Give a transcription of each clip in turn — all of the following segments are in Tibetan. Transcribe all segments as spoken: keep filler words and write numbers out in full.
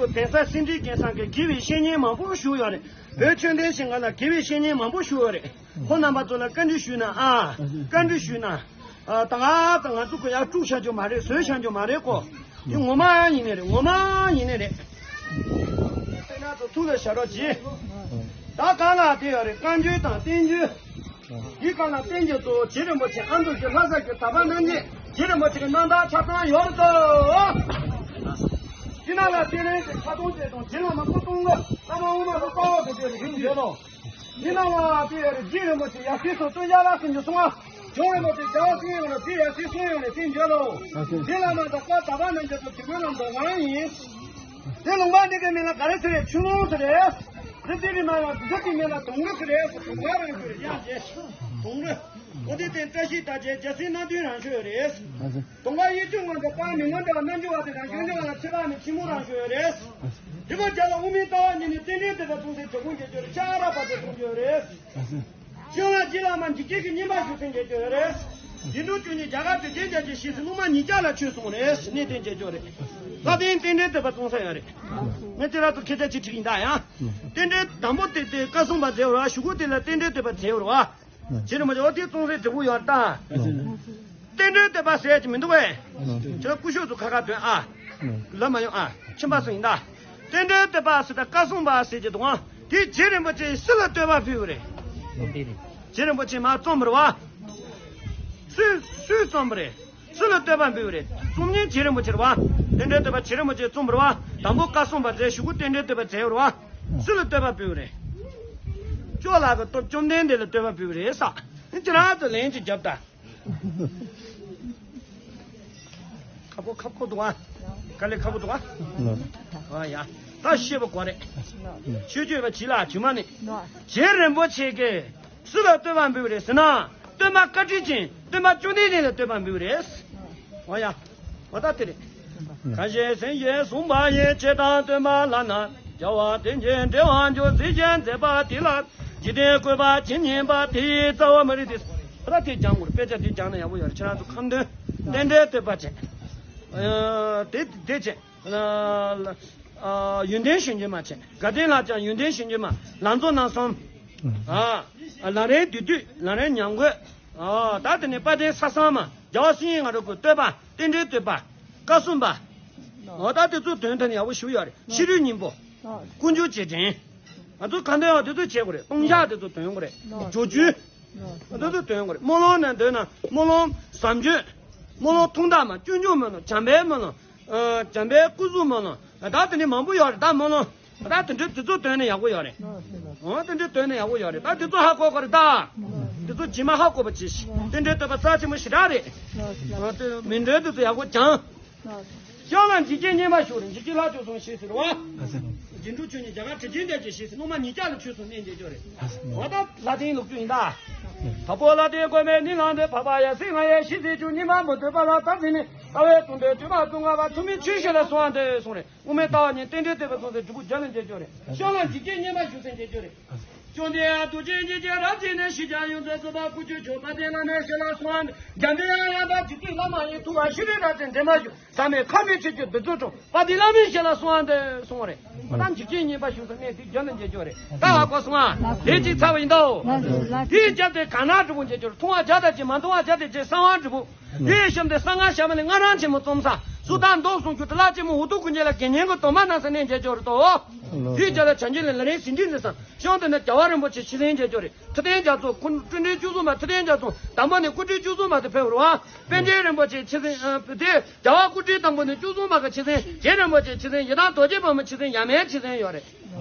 གདན་ས་སེ་འབྲས་དགེ་གསང་གི་དགེ་བའི་བཤེས་གཉེན་མང་པོ་བཞུགས་ཡོད་རེད། བོད་ཆོས་ལྡན་ཞིང་ཁམས་ལ་དགེ་བའི་བཤེས་གཉེན་མང་པོ་བཞུགས་ཡོད་རེད། ཁོང་རྣམ་པ་ཚོ་ལ་བཀའ་འདྲི་ཞུས་ན་ཨ། བཀའ་འདྲི་ཞུས་ན། ཨ། ད་ང་ད་ང་ཚོ་གི་ཡར་དཀྲུགས་བྱ་རྒྱུ་མ་རེད། བཟོས་བྱ་རྒྱུ་མ་རེད་ཀོ། འདི་ངོ་མ་ཡིན་ནི་རེད། ངོ་མ་ཡིན་ནི་རེད། དེ་ན་ཚོ་ཐུགས་ལ་བཞག་རོགས་གྱིས། ད་གང་ལ་དེ་ཡོད་རེད། བཀའ་འགྱུར་དང་བསྟན་འགྱུར། འདི་གང་ལ་བསྟན་འགྱུར་དུ་རྗེ་རིན་པོ་ཆེ་ཨ་མདོ་རྒྱུད་ལྷ་ས་རྒྱུད་དག་པ་རྣམ་འབྱེད་རྗེ་རིན་པོ་ཆེ་གི་རྣམ་ཐར་ཆ་ཚང་ཡོད་རེད་དོ། འདི་ནང་ལ་བསྟན་རིན་ཆེ་ཁ་སྟོང་བཅས་དང་རྗེ་བླ་མ་སྐུ་གསུང་གི་བླ་མ་དབུ་མ་ལ་དཔའ་བོ་དེ་དེ་རིང་ཡོད་དོ། འདི་ནང་ལ་དེ་ཡོད་རེད། རྗེ་རིན་པོ་ཆེ་ཡབ་སྲས་སུ་སྟོན་རྒྱལ་ལ་སུ་ཉིད་གསུང་བ། ཇོ་རིན་པོ་ཆེ་རྒྱལ་བ་སྲས་ཡོད་རེད། དེ་ཡབ་སྲས་གསུང་ཡོད་རེད། དེ་འཇོག་དོ། རྗེ་བླ་མ་དང་བཀའ་དག་པ་རྣམ་འབྱེད་དུ་དེ་ཀུན་ལ་འདོད་ཁང་ཡིན། དེ་ལུང་པ་འདི་གའི་མིང་ལ་ག་རེ་ཟེར་རེད། ཆུ་ལུང་ཟེར་རེད། དེ་དེ་རི་མ་ལ་དེ་དེ་མིང་ལ་དུང་རི་ཟེར་རེད། དུང་དཀར་རང་ཤོས་རེད། ཡང་རྗེ་དུང་རི། འོ་དེ་སྟེང་བཀྲ་ཤིས་དར་ཆེན་རྒྱལ་སྲས་སྣ་བདུན་རང་ཤོས་རེད། དུང་དཀར་གཡས་བྱུང་ངོས་འདྲ་དཔལ་མི་མངོན་འདྲ་བ་རྣལ་འབྱོར་བ་དེ་རང་ཤོས་འདྲ་བ་ལ་ཚེ་དཔག་མེད་ཆེན་མོ་རང་ཤོས་རེད། དེ་མ་རྒྱ་ལ་དབུ་མའི་ལྟ་བ་ཉིད་ནས་རྟེན་འབྲེལ་ཐེག་པ་གསུང་སའི་དེ་ཁུངས་རྒྱལ་སྐྱོར་ཆ་ར་པ་དེ་གསུང་རྒྱུ་རེད། ཤོང་ལ་རྗེ་བླ་མ་འཇིགས་བྱེད་ཀྱི་བསྙེན་པ་ཞུ་སེམས་རྒྱལ་སྐྱོར་རེད། རྗེ་འབྲུག་བཅུ་གཉིས་རྒྱ་གར་དུས་ཆེན་རྒྱལ་གྱི་ཞེས་སུ་སློབ་མ་ཉིས་བརྒྱ་ལ་ཆོས་གསུངས་རེད། གནས་བརྟན་རྒྱལ་སྐྱོར་རེད། ལྷ་ལྡན་རྟེན་འབྲེལ་ཐེག་པ་གསུང་ས་ཡོད་རེད། ངས་དེ་ར་ཚོ་ཁྱེད་ཅག་ཅིག་ཁྲིད་ཡིན་ད་ཡང་། རྟེན་འབྲེལ་དང་པོ་དེ་དེ་བཀའ་སྲུང་པ་མཛད་པ་རེད་བ། གཞུག་གུ་དེ་ལ་རྟེན་འབྲེལ་ཐེག་པ་མཛད་པ་རེད་བ། རྗེ་རིན་པོ་ཆེ་འོ་དེ་གསུང་སའི་འབྲས་བུ་ཡོད་ད། རྟེན་འབྲེལ་ཐེག་པ་ཟེར་གྱི་མི་འདུག་བས། ཁྱེད་རང་སྐུ་ཞབས་ཚོ་ཁ་ཁ་འདོན་ཨ། ལབ་མ་ཡོང་ཨ། ཁྱིམ་པ་སུ་ཡིན་ད། རྟེན་འབྲེལ་ཐེག་པ་ཟེར་ད་བཀའ་སྲུང་པ་ཟེར་གྱི་འདུག་ཨ། དེ་རྗེ་རིན་པོ་ཆེ་སུ་ལ་བསྟོད་པ་ཕུལ་བ་རེད། རྗེ་རིན་པོ་ཆེ་མ་རྩོམ་པ་རེད་བ། སུས་སུས་རྩོམ་པ་རེད། སུ་ལ་བསྟོད་པ་ཕུལ་བ་རེད། རྩོམ་མཁན་རྗེ་རིན་པོ་ཆེ་རེད་བ། རྟེན་འབྲེལ་ཐེག་པ་རྗེ་རིན་པོ་ཆེ་རྩོམ་པ་རེད་བ། དང་པོ་བཀའ་སྲུང་པ་མཛད། གཞུག་གུ་རྟེན་འབྲེལ་ཐེག་པ་མཛད་ཡོད་རེད་བ། སུ་ལ་བསྟོད་པ་ཕུལ་བ་རེད། ཅོག་ལགས་ཀྱི་སྟོབས་བཅོམ་ལྡན་འདས་ལ་བསྟོད་པ་ཕུལ་བ་རེད་ས། ཁྱེད་རང་ཚོ་ལན་ཅིག་རྒྱབ་ད། ཁག་པོ་ཁག་པོ་འདུག་ཨ། དཀའ་ལས་ཁག་པོ་འདུག་ཨ། ཨ་ཡ། ད་ཤེས་པ་དགོས་རེད། ཤོད་རྒྱུ་ཡོད་པ་བྱིས་ལ་བྱུས་མ་ནི། རྗེ་རིན་པོ་ཆེ་གིས་སུ་ལ་བསྟོད་པ་འབུལ་བ་རེད་ཟེར་ན། སྟོན་པ་བཀའ་དྲིན་ཅན་སྟོན་པ་བཅོམ་ལྡན་འདས་ལ་བསྟོད་པ་འབུལ་བ་རེད། འོ་ཡ། འོ་ད་དེ་རེད། ཁ་ཞེ་སེང་ཞེས་གསུངས་པ་ཡི། ཆེ་དང་སྟོན་པ་ལ་ན། རྒྱལ་བ་དེ་ཉིད་འབྲེལ་བར་འབྱུང་། གཟིགས་ཞིང་མཛད་པ་དེ་ལ། འཇིག་རྟེན་བཀོད་པ་ཇི་སྙེད་པ། དེ་ཡི་རྩ་བ་མ་རིག་སྟེ། ད་དེ་སྦྱང་དགོས་རེད། དཔེ་ཆ་དེ་སྦྱང་ན་ཡག་པོ་ཡོད་རེད། ཁྱེད་རང་ཚོ་ཁ་འདོན་རྟེན་འབྲེལ་བསྟོད་པ་བྱས། ཨ། དེ་དེ་བྱས། ཨ། ཨ། ཡོན་ཏན་གཞོན་སྐྱེས་མ་བྱས། དགའ་ལྡན་ལྷ་ལྕམ་ཡོན་ཏན་གཞོན་སྐྱེས་མ། ལམ་གཙོ་རྣམ་གསུམ། ཨ། ལམ་རིམ་བདུད་འདུལ། ལམ་རིམ་ཉམས་རྒུད། ཨ། ད་དེ་ནས་དཔལ་ལྡན་ས་གསང་མ། རྒྱལ་བ་སྲས་ཡུལ་ང་རོ་ཀུན། བསྟོད་པ་རྟེན་འབྲེལ་བསྟོད་པ། བཀའ་སྲུང་པ། འོ་ད་དེ་ཚོ་དོན་དེ་ནས་ཡག་པོ་ཞུ་ཡོད་རེད། ཤེས་རིག་སྙིང་པོ། ཀུན་འབྱུང་རྗེས་དྲན། ང་ཚོ་གང་དོན་ཡང་དེ་ཚོ་བྱེད་དགོས་རེད། ལྟུང་བཤགས་དེ་ཚོ་དོན་དགོས་རེད། སྦྱོར་བཅོས། དེ་ཚོ་དོན་དགོས་རེད། སྨོན་ལམ་ནང་འདོན་ན་སྨོན་ལམ་བཟང་སྤྱོད། སྨོན་ལམ་ཐུགས་དམ། སྤྱོད་འཇུག་སྨོན་ལམ། བྱམས་པའི་སྨོན་ལམ། ཨ། བྱམས་པའི་སྐུ་གཟུགས་སྨོན་ལམ། ད་དེ་ནས་མང་པོ་ཡོད་རེད་ད་སྨོན་ལམ། ད་དེ་འདྲའི་དེ་ཚོ་འདོན་ན་ཡག་པོ་ཡོད་རེད། འོ་དེ་འདྲའི་འདོན་ན་ཡག་པོ་ཡོད་རེད། ད་དེ་ཚོ་ཧ་གོ་དགོས་རེད་ད། དེ་ཚོ་རྗེས་མ་ཧ་གོ་བ་བྱེད་ཤིག་དེ་འདྲའི་བསྟོད་པ་རྩ་ཆེན་པོ་ཞེ་དྲག་རེད། འོ་དེ་མི་འདོན་དེ་ཚོ་ཡག་པོ་སྦྱང་། ཤོག་ལ་འཇིགས་བྱེད་བསྙེན་པ་ཞུ་རེད། འཇིགས་བྱེད་ལྷ་ཆོས་གསུང་ཞེས་ཟེར་བ། རྗེ་འབྲུག་ཆོས་ཉིད་རྒྱ་གར་ཁྲི་ཆེན་འདས་ཀྱི་ཞེས་ཟེར། སློབ་མ་ཉིས་བརྒྱ་ལ་ཆོས་གསུང་གནས་མཇལ་རྒྱུ་རེད། འོ་ད་ལྷ་ལྡན་ལོ་རྒྱུས་ཡིན་ད། དྭགས་པོ་ལྷ་ལྡན་མགོན་མེད་ནི་ལང་དུ། འཕགས་པ་ཡབ་སྲས་ང་ཡི་ཞེས་ཟེར་ཅུང་སྙིགས་མ་མུ་སྟེགས་པ་ལ་བདག་འཛིན་ནས། ལྟ་བའི་དུང་དུ་སྤྲུལ་པ་ཙོང་ཁ་པ། ཐུགས་མི་ཆོས་ཞིག་ལ་གསོལ་བ་འདེབས་གསུངས་རེད། དབུ་མའི་ལྟ་བ་ཉིད་རྟེན་འབྲེལ་ཐེག་པ་གསུང་སའི་འབྲས་བུ་རྒྱལ་ལ་མཇལ་རྒྱུ་རེད། ཤོག་ལ་འཇིགས་བྱེད་བསྙེན་པ་ཞུ་སེམས་མཇལ་རྒྱུ་རེད། བཅོམ་ལྡན་རྡོ་རྗེ་འཇིགས་བྱེད་རབ་བྱས་ནས། ཞེས་བྱ་ཡོངས་སུ་རྫོགས་པ་དཀོན་མཆོག་མཆོག་དཔལ་ལྡན་བླ་མའི་ཞལ་ལ་གསོལ་བ་འདེབས། འཇམ་པའི་དབྱངས་ཡང་དག་རྗེ་བཙུན་བླ་མ་ཡི། ཐུབ་པ་ཤེས་རིག་རབ་ཀྱིས་འདྲེན་པར་ཤོག་ཟག་མེད་ཁམས་པའི་ཆོས་ཀྱི་རྡུལ་ཚོགས་འཁྲུགས། དཔལ་ལྡན་བླ་མའི་ཞལ་ལ་གསོལ་བ་འདེབས་གསུངས་པ་རེད། ད་འཇིགས་བྱེད་བསྙེན་པ་ཞུ་སེམས་མེད་དེ་རྒྱལ་ལ་མཇལ་རྒྱུ་རེད། ད་ཧ་གོ་སོང་ཨ། ལས་ཅིག་ཚར་བ་ཡིན་ད། དེའི་རྒྱབ་དེ་གང་ན་འབྲས་བུ་མཇལ་རྒྱུ་རེད། མཐོང་བ་བརྒྱ་དང་གཅིག་མ་མཐོང་བ་བརྒྱ་དང་གཅིག་གསང་བ་འབྲས་བུ། དེའི་གཤམ་དེ་གསང་སྔགས་ཞྭ་མོ་ལས་སྔགས་རང་ཆེན་མོ་རྩོམ་ས། གཟུགས་དང་མདོག་ཟུང་འཇུག་ཏྲ་ལ་ཆེན་མོ་འུ་ཐུག་ཀུན་མཁྱེན་ལ་དགེ་བསྙེན་གྱི་སྡོམ་པ་གནང་ས་གནས་མཇལ་རྒྱུ་རེད་དོ། དེའི་རྒྱབ་ལ་བྱང་ཆུབ་ལམ་ལམ་རིམ་ཟིན་བྲིས་འཛིན་ས། གཤམ་དེ་ན་རྒྱལ་བ་རིན་པོ་ཆེ་ཆེ་སེང་མཇལ་རྒྱུ་རེད། ཁྲི་སྟེང་རྒྱ་མཚོ་ཀུན་སྤྲུལ་སྒྲོན་བཅུ་གསུམ་པ། ཁྲི་སྟེང་རྒྱ་མཚོ་དང་པོ་ནས་སྐུ་ཕྲེང་བཅུ་གསུམ་པ་དེ་ཕེབས་རུང་། པཎ་ཆེན་རིན་པོ་ཆེ་ཆེ་སེང་། ཨ། དེ་རྒྱལ་བ་སྐུ་ཕྲེང་དང་པོ་ནས་བཅུ་གསུམ་པ་གི་ཆེ་སེང་། རྗེ་རིན་པོ་ཆེ་ཆེ་སེང་། ཡི་དམ་རྡོ་རྗེ་ཕག་མོ་ཆེ་སེང་། ཡབ་མེས་ཆེ་སེང་ཡོད་རེད།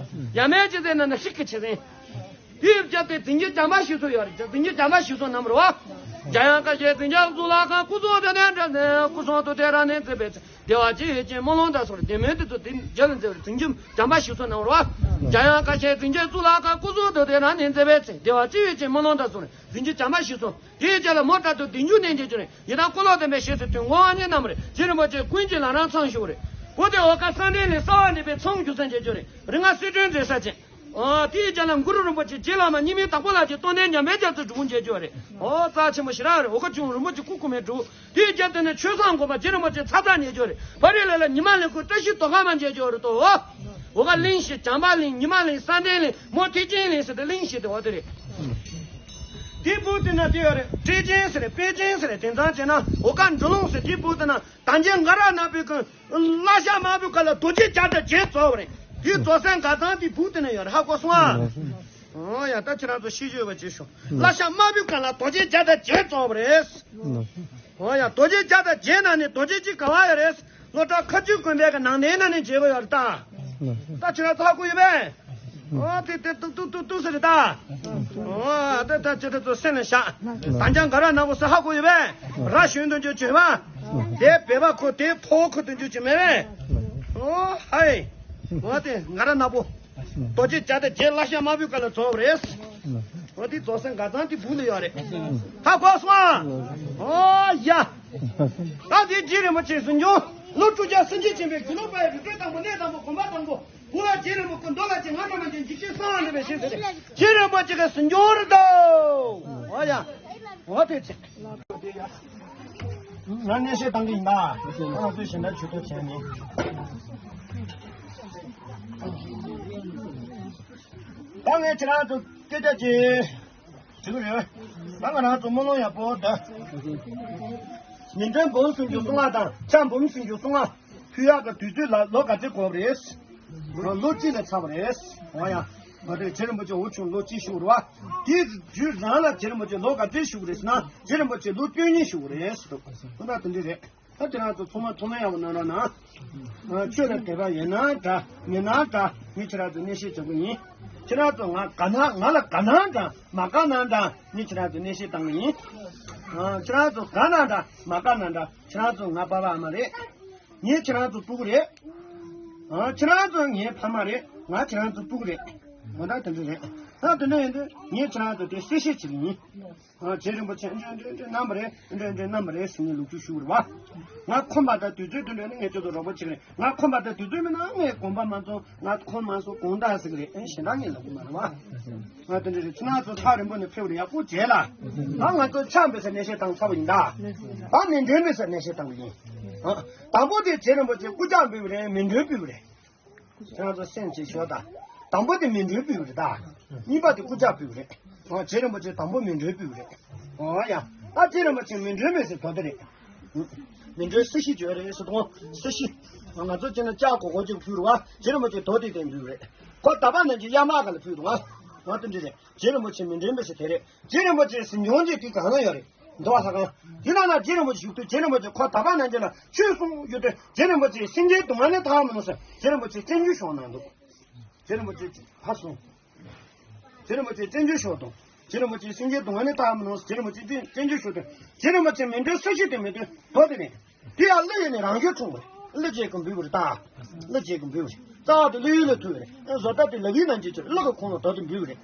ཡབ་མེས་ཆེ་སེང་ནང་ན་ཤིག་གི་ཆེ་སེང་། དེའི་རྒྱབ་དེ་འཛིན་བྱེད་བྱམས་པ་ཞུ་སོ་ཡོད་རེད། འཛིན་བྱེད་བྱམས་པ་ཞུ་སོ་རྣམས་རོ། འཇམ་དབྱངས་ཀ་ཞའི་འཛིན་བྱེད་གཙུག་ལག་ཁང་། སྐུ་གསུང་ཐུགས་རྟེན་འདྲ་ཟེར། སྐུ་གསུང་ཐུགས་རྟེན་རང་གནས་མཛད་པའི་ཚེ། བདེ་བ་ཅི་ཡོད་ཅེས་སྨོན་ལམ་འདེབས་གསུངས་རེད། དེ་མིན་དེ་ཚོ་དེ་རྒྱལ་ལ་མཛད་པ་རེད། འཛིན་བྱེད་བྱམས་པ་ཞུ་སོ་རྣམས་རོ། འཇམ་དབྱངས་ཀ་ཞའི་འཛིན་བྱེད་གཙུག་ལག་ཁང་། སྐུ་གསུང་ཐུགས་རྟེན་རང་གནས་མཛད་པའི་ཚེ། བདེ་བ་ཅི་ཡོད་ཅེས་སྨོན་ལམ་འདེབས་གསུངས་རེད། འཛིན་བྱེད་བྱམས་པ་ཞུ་སོ། དེའི་རྒྱབ་ལ་མོ་ཊ་དུ་བདེ་འཇུག་གནས་མཇལ་རྒྱུ་རེད། ཡི་དམ་འཁོར་ལོ་བདེ་བའི་ཞལ་གཟིགས་དོན་དགོངས་དབང་ཉན་རྣམས་རེད། རྗེ་རིན་པོ་ཆེ་ཀུན་གྱི་ལམ་རིམ་ཚང་བཞུགས་རེད། བོད་དེ་འོལ་ཁ་གསང་གནས་ལས་གསང་བ་འདུས་པའི་མཚམས་བཞུགས་ས་མཇལ་རྒྱུ་རེད། རིགས་ལྔ་གསེར་ཕྲེང་མཛེས་ས་ཅན། ཨ་དེའི་རྒྱབ་ལ་གུ་རུ་རིན་པོ་ཆེ་རྗེ་བླ་མ་སྙིགས་མའི་བདག་པོ་ལ་ཅིག་རྟོགས་ལྡན་འཇམ་དཔལ་རྒྱ་མཚོའི་སྒྲུབ་ཕུག་མཇལ་རྒྱུ་རེད། ཨོ་རྩ་ཆེན་པོ་ཞེ་དྲག་རེད། འོ་ཀ་ཅུང་རིན་པོ་ཆེ་སྐུ་ཁུག་མའི་སྒྲུབ། དེའི་རྒྱབ་དེ་ནས་ཆོས་བཟང་དགོན་པ་རྗེ་རིན་པོ་ཆེ་ཚ་ཚ་ཉེ་རྒྱུ་རེད། བ་རི་ལ་ལ་ཉི་མ་གླིང་ཁུལ་བཀྲ་ཤིས་རྡོ་ཁང་མ་མཇལ་རྒྱུ་རེད་དོ། འོ་ཀ་གླིང་བཞི་བྱམས་པ་གླིང་ཉི་མ་གླིང་ས་གདན་གླིང་མོ་ཐེག་ཆེན་གླིང་ཟེར་ཏེ་གླིང་བཞི་དེ་འོ་དེ་རེད། དེའི་སྦུག་དེ་ན་དེ་ཡོད་རེད། ཁྲི་ཆེན་ཟེར་རེད། པད་ཆེན་ཟེར་རེད། དེང་སང་བྱས་ན་འོ་ཀ་འབྲི་ལུང་ཟེར། དེའི་སྦུག་དེ་ན་དམ་ཅན་ང་ར་ནག་པོའི་ཀུན་བླ་ཞྭ་དམར་པོའི་ཁ་ལ་རྡོ་རྗེ་བརྒྱ་དང་བརྒྱད་རྫོགས་པ་རེད། དེའི་རྫོགས་སའི་མགར་ཐང་དེའི་སྦུག་དེ་ན་ཡོད་རེད། ཧ་གོ་སོང་ཨ། ཨོ་ཡ། ད་ཁྱེད་རང་ཚོ་ཤེས་ཡོད་པ་ཅིག་ཞུ། བླ་ཞྭ་དམར་པོའི་ཁ་ལ་རྡོ་རྗེ་བརྒྱ་དང་བརྒྱད་རྫོགས་པ་རེད། ཨོ་ཡ། རྡོ་རྗེ་བརྒྱ་དང་བརྒྱད་ནང་ནས་རྡོ་རྗེ་གཅིག་ག་བ་ཡོད་རེད། སློབ་གྲྭ་མཁར་ཆུ་དགོན་པའི་གི་ནང་དེའི་ནང་ནས་མཇལ་གི་ཡོད་རེད་ད། ད་ཁྱེད་རང་ཚོ་ཧ་གོ་ཡོད་པས། ཨོ་དེ་དེ་ཏུ་ཏུ་ཏུ་ཏུ་ཟེར་རེད་ད། ཨོ་ད་ད་ཁྱེད་རང་ཚོ་སེམས་ལ་བཞག་དམ་ཅན་ང་ར་ནག་པོ་ཟེར་ཧ་གོ་ཡོད་པས། ར་གཞོན་དུ་འཇུག་བྱེད་པ། དེ་བོད་པ་ཁོ་དེ་ཕོ་ཁོ་དུ་འཇུག་བྱེད་མེད་པས། ཨོ་ཧའི། ཨོ་དེ་ང་ར་ནག་པོ། རྡོ་རྗེ་བརྒྱ་དང་བརྒྱད་བླ་ཞྭ་དམར་པོའི་ཁ་ལ་རྫོགས་པ་རེད། འོ་དེ་རྫོགས་སའི་མགར་ཐང་དེ་སྦུག་ལ་ཡོད་རེད། ཧ་གོ་སོང་ཨ། ཨོ་ཡ། ད་དེ་རྗེ་རིན་པོ་ཆེ་གཟིམ་ཆུང་ལོ་དྲུག་བརྒྱ་སུམ་ཅུ་ཕྱིན་པའི་དགེ་ལུགས་པའི་རིག་གྲོལ་དང་པོ་གནས་དང་པོ་དགོན་པ་དང་པོ། དགུང་ལ་རྗེ་རིན་པོ་ཆེ། མདོ་ལ་རྗེ། ང་ན་མ་རྗེ། འཇིགས་བྱེད་གསང་བ་འདྲེན་པའི་ཞིང་ཟེར་ཏེ་རྗེ་རིན་པོ་ཆེ་གི་གཟིམ་ཆུང་རེད་དོ། ཨོ་ཡ། འོ་དེ་ཚེ། ང་གནས་བཤད་བཏང་གི་ཡིན་ད། ང་ཚོས་གཞན་དག་ཇུས་གཏོགས་བྱས་མིན། ད་ངས་ཁྱེད་རང་ཚོ་སྐད་ཆ་ཅིག་དྲི་གི་རེད། ད་ང་རང་ཚོ་སྨོན་ལམ་ཡག་པོ་འདི། མི་འགྲོན་འབུམ་སུམ་ཅུ་སོ་ལྔ་དང་ཕྱག་འབུམ་སུམ་ཅུ་སོ་ལྔ་ཕུལ་ཡག་གི་དུས་ཚོད་ལ་ལོ་ག་ཚོད་འགོར་བ་རེད། ལོ་གཅིག་ལ་ཚར་བ་རེད། འོ་ཡ། ང་ཚོས་རྗེ་རིན་པོ་ཆེ་འུ་ཆུང་ལོ་གཅིག་བཞུགས་རེད་བ། དེའི་དུས་རང་ལ་རྗེ་རིན་པོ་ཆེ་ལོ་ག་ཚོད་བཞུགས་རེད་ཟེར་ན། རྗེ་རིན་པོ་ཆེ་ལོ་བཅུ་གཉིས་བཞུགས་རེད་ཟེར་འདུག་ཁོ་ན་དེ་འདྲ་རེད། ད་ཁྱེད་རང་ཚོ་ཚང་མ་ཐུགས་སྨོན་ཡག་པོ་གནང་རོགས་གནང་། ཆོས་ལ་དད་པ་ཡོད་ན་འདྲ་མེད་ན་འདྲ་ངས་ཁྱེད་རང་ཚོ་གནས་བཤད་བྱེད་ཀྱི་ཡིན། ཁྱེད་རང་ཚོ་ང་དགའ་ན་ང་ལ་དགའ་ན་འདྲ་མ་དགའ་ན་འདྲ་ངས་ཁྱེད་རང་ཚོ་གནས་བཤད་བཏང་གི་ཡིན། ཁྱེད་རང་ཚོ་དགའ་ན་འདྲ་མ་དགའ་ན་འདྲ་ཁྱེད་རང་ཚོ་ང་པ་ཕ་མ་རེད། ངས་ཁྱེད་རང་ཚོ་སྤུ་གུ་རེད། ཨ་ཁྱེད་རང་ཚོ་ངའི་ཕ་མ་རེད། ང་ཁྱེད་རང་ཚོ་སྤུ་གུ་རེད། ང་ད་དེ་འདྲ་རེད། ད་དེ་འདྲ་ཡིན་དུས་ངས་ཁྱེད་རང་ཚོ་དེ་གསལ་བཤད་བྱེད་ཀྱི་ཡིན། ཨ་རྗེ་རིན་པོ་ཆེ་འདྲ་འདྲ་འདྲ་གནང་བ་རེད། འདྲ་འདྲ་གནང་བ་རེད་ཟེར་ནས་ལོ་རྒྱུས་ཞུ་བར་བ། ང་ཁོམ་པ་དང་དུས་ཚོད་དེ་འདྲ་ནི་ངས་ཁྱོད་ཚོ་རོགས་པ་བྱེད་ཀྱི་རེད། ང་ཁོམ་པ་དང་དུས་ཚོད་མེད་ན་ངས་དགོངས་པ་མ་ཚོམ། ང་ཁོམ་མ་སོང་དགོངས་དག་ཟེར་གྱི་རེད། ཨེ་གཞན་དག་ངས་ལབ་ཀྱི་མ་རེད་བ། ང་དེ་འདྲ་རེད། ཁྱེད་རང་ཚོ་ཐག་རིང་པོ་ནས་ཕེབས་རེད། ཡག་པོ་བྱས་ལ། ད་ང་ཚོ་ཕྱག་འབུལ་སར་གནས་བཤད་བཏང་ཚར་བ་ཡིན་ད། ད་མཎྜལ་འབུལ་སར་གནས་བཤད་བཏང་གི་ཡིན། ཨ། དང་པོ་དེ་རྗེ་རིན་པོ་ཆེ་སྐུ་ཕྱག་འབུལ་བ་རེད། མཎྜལ་འབུལ་བ་རེད། ཁྱེད་རང་ཚོ་སེམས་ཅིག་ཞོག་ད། དང་པོ་དེ་མཎྜལ་འབུལ་བ་རེད་ད། གཉིས་པ་དེ་སྐུ་ཕྱག་འབུལ་བ་རེད། ཨ་རྗེ་རིན་པོ་ཆེ་དང་པོ་མཎྜལ་འབུལ་བ་རེད། ཨོ་ཡ། ད་རྗེ་རིན་པོ་ཆེ་མཎྜལ་འབུལ་སའི་རྡོ་དེ་རེད། མཎྜལ་སྲི་ཞུ་བརྗོད་རེད་ཟེར་དང་། སྲི་ཞུ། ང་ཚོ་སྤྱིར་ན་ལྕགས་སྒོར་སྒོར་གཅིག་ཕུལ་རེད་བ། རྗེ་རིན་པོ་ཆེ་རྡོ་དེ་དེ་འབུལ་བ་རེད། ཁོ་ད་བར་ནང་གི་གཡའ་མ་ག་ལ་ཕུལ་འདུག་ང་། ང་དེ་འདྲ་རེད། རྗེ་རིན་པོ་ཆེ་མཎྜལ་འབུལ་ས་དེ་རེད། རྗེ་རིན་པོ་ཆེ་གཟིམ་ཆུང་ཅིག་དེ་གང་ན་ཡོད་རེད། འདུལ་བ་ལྷ་ཁང་། དེ་ནང་ན་རྗེ་རིན་པོ་ཆེ་བཞུགས་དུས་རྗེ་རིན་པོ་ཆེ་ཁོ་ད་བར་ནང་གི་ལ་ཆོས་གསུང་ཡོད་དུས་རྗེ་རིན་པོ་ཆེ་སེམས་ཅན་སྡུག་བསྔལ་ལས་ཐར་མི་ནུས་ཟེར་རྗེ་རིན་པོ་ཆེ་སྤྱན་འབུལ་ཞུས་གནང་འདུག་རྗེ་རིན་པོ་ཆེ་ཕར་སོང་། རྗེ་རིན་པོ་ཆེ་སྤྱན་འབུལ་ཞུས་དང་། རྗེ་རིན་པོ་ཆེ་སེམས་ཅན་སྡུག་བསྔལ་ལས་ཐར་མི་ནུས་ཟེར་རྗེ་རིན་པོ་ཆེ་སྤྱན་སྤྱན་འབུལ་ཞུས་དང་། རྗེ་རིན་པོ་ཆེ་མཎྜལ་སྲི་ཞུ་དེ་མི་འདོན་རྡོ་དེ་ནས། དེ་ཡང་ཀླུ་ཡིས་ནི་རང་ཤུགས་འཁྲུངས་པ་རེད། ཀླུ་རྗེ་གིས་འབུལ་བ་རེད་ད། ཀླུ་རྗེ་གིས་འབུལ་བ་རེད། རྩ་བ་དེ་ཀླུ་ཡུལ་ལ་ཐུག་པ་རེད། བཟོ་ལྟ་དེ་ལག་གཡས་ནང་འཇུག་བྱས་ཀླུ་གིས་ཁོང་ལ་རྡོ་དེ་འབུལ་བ་རེད།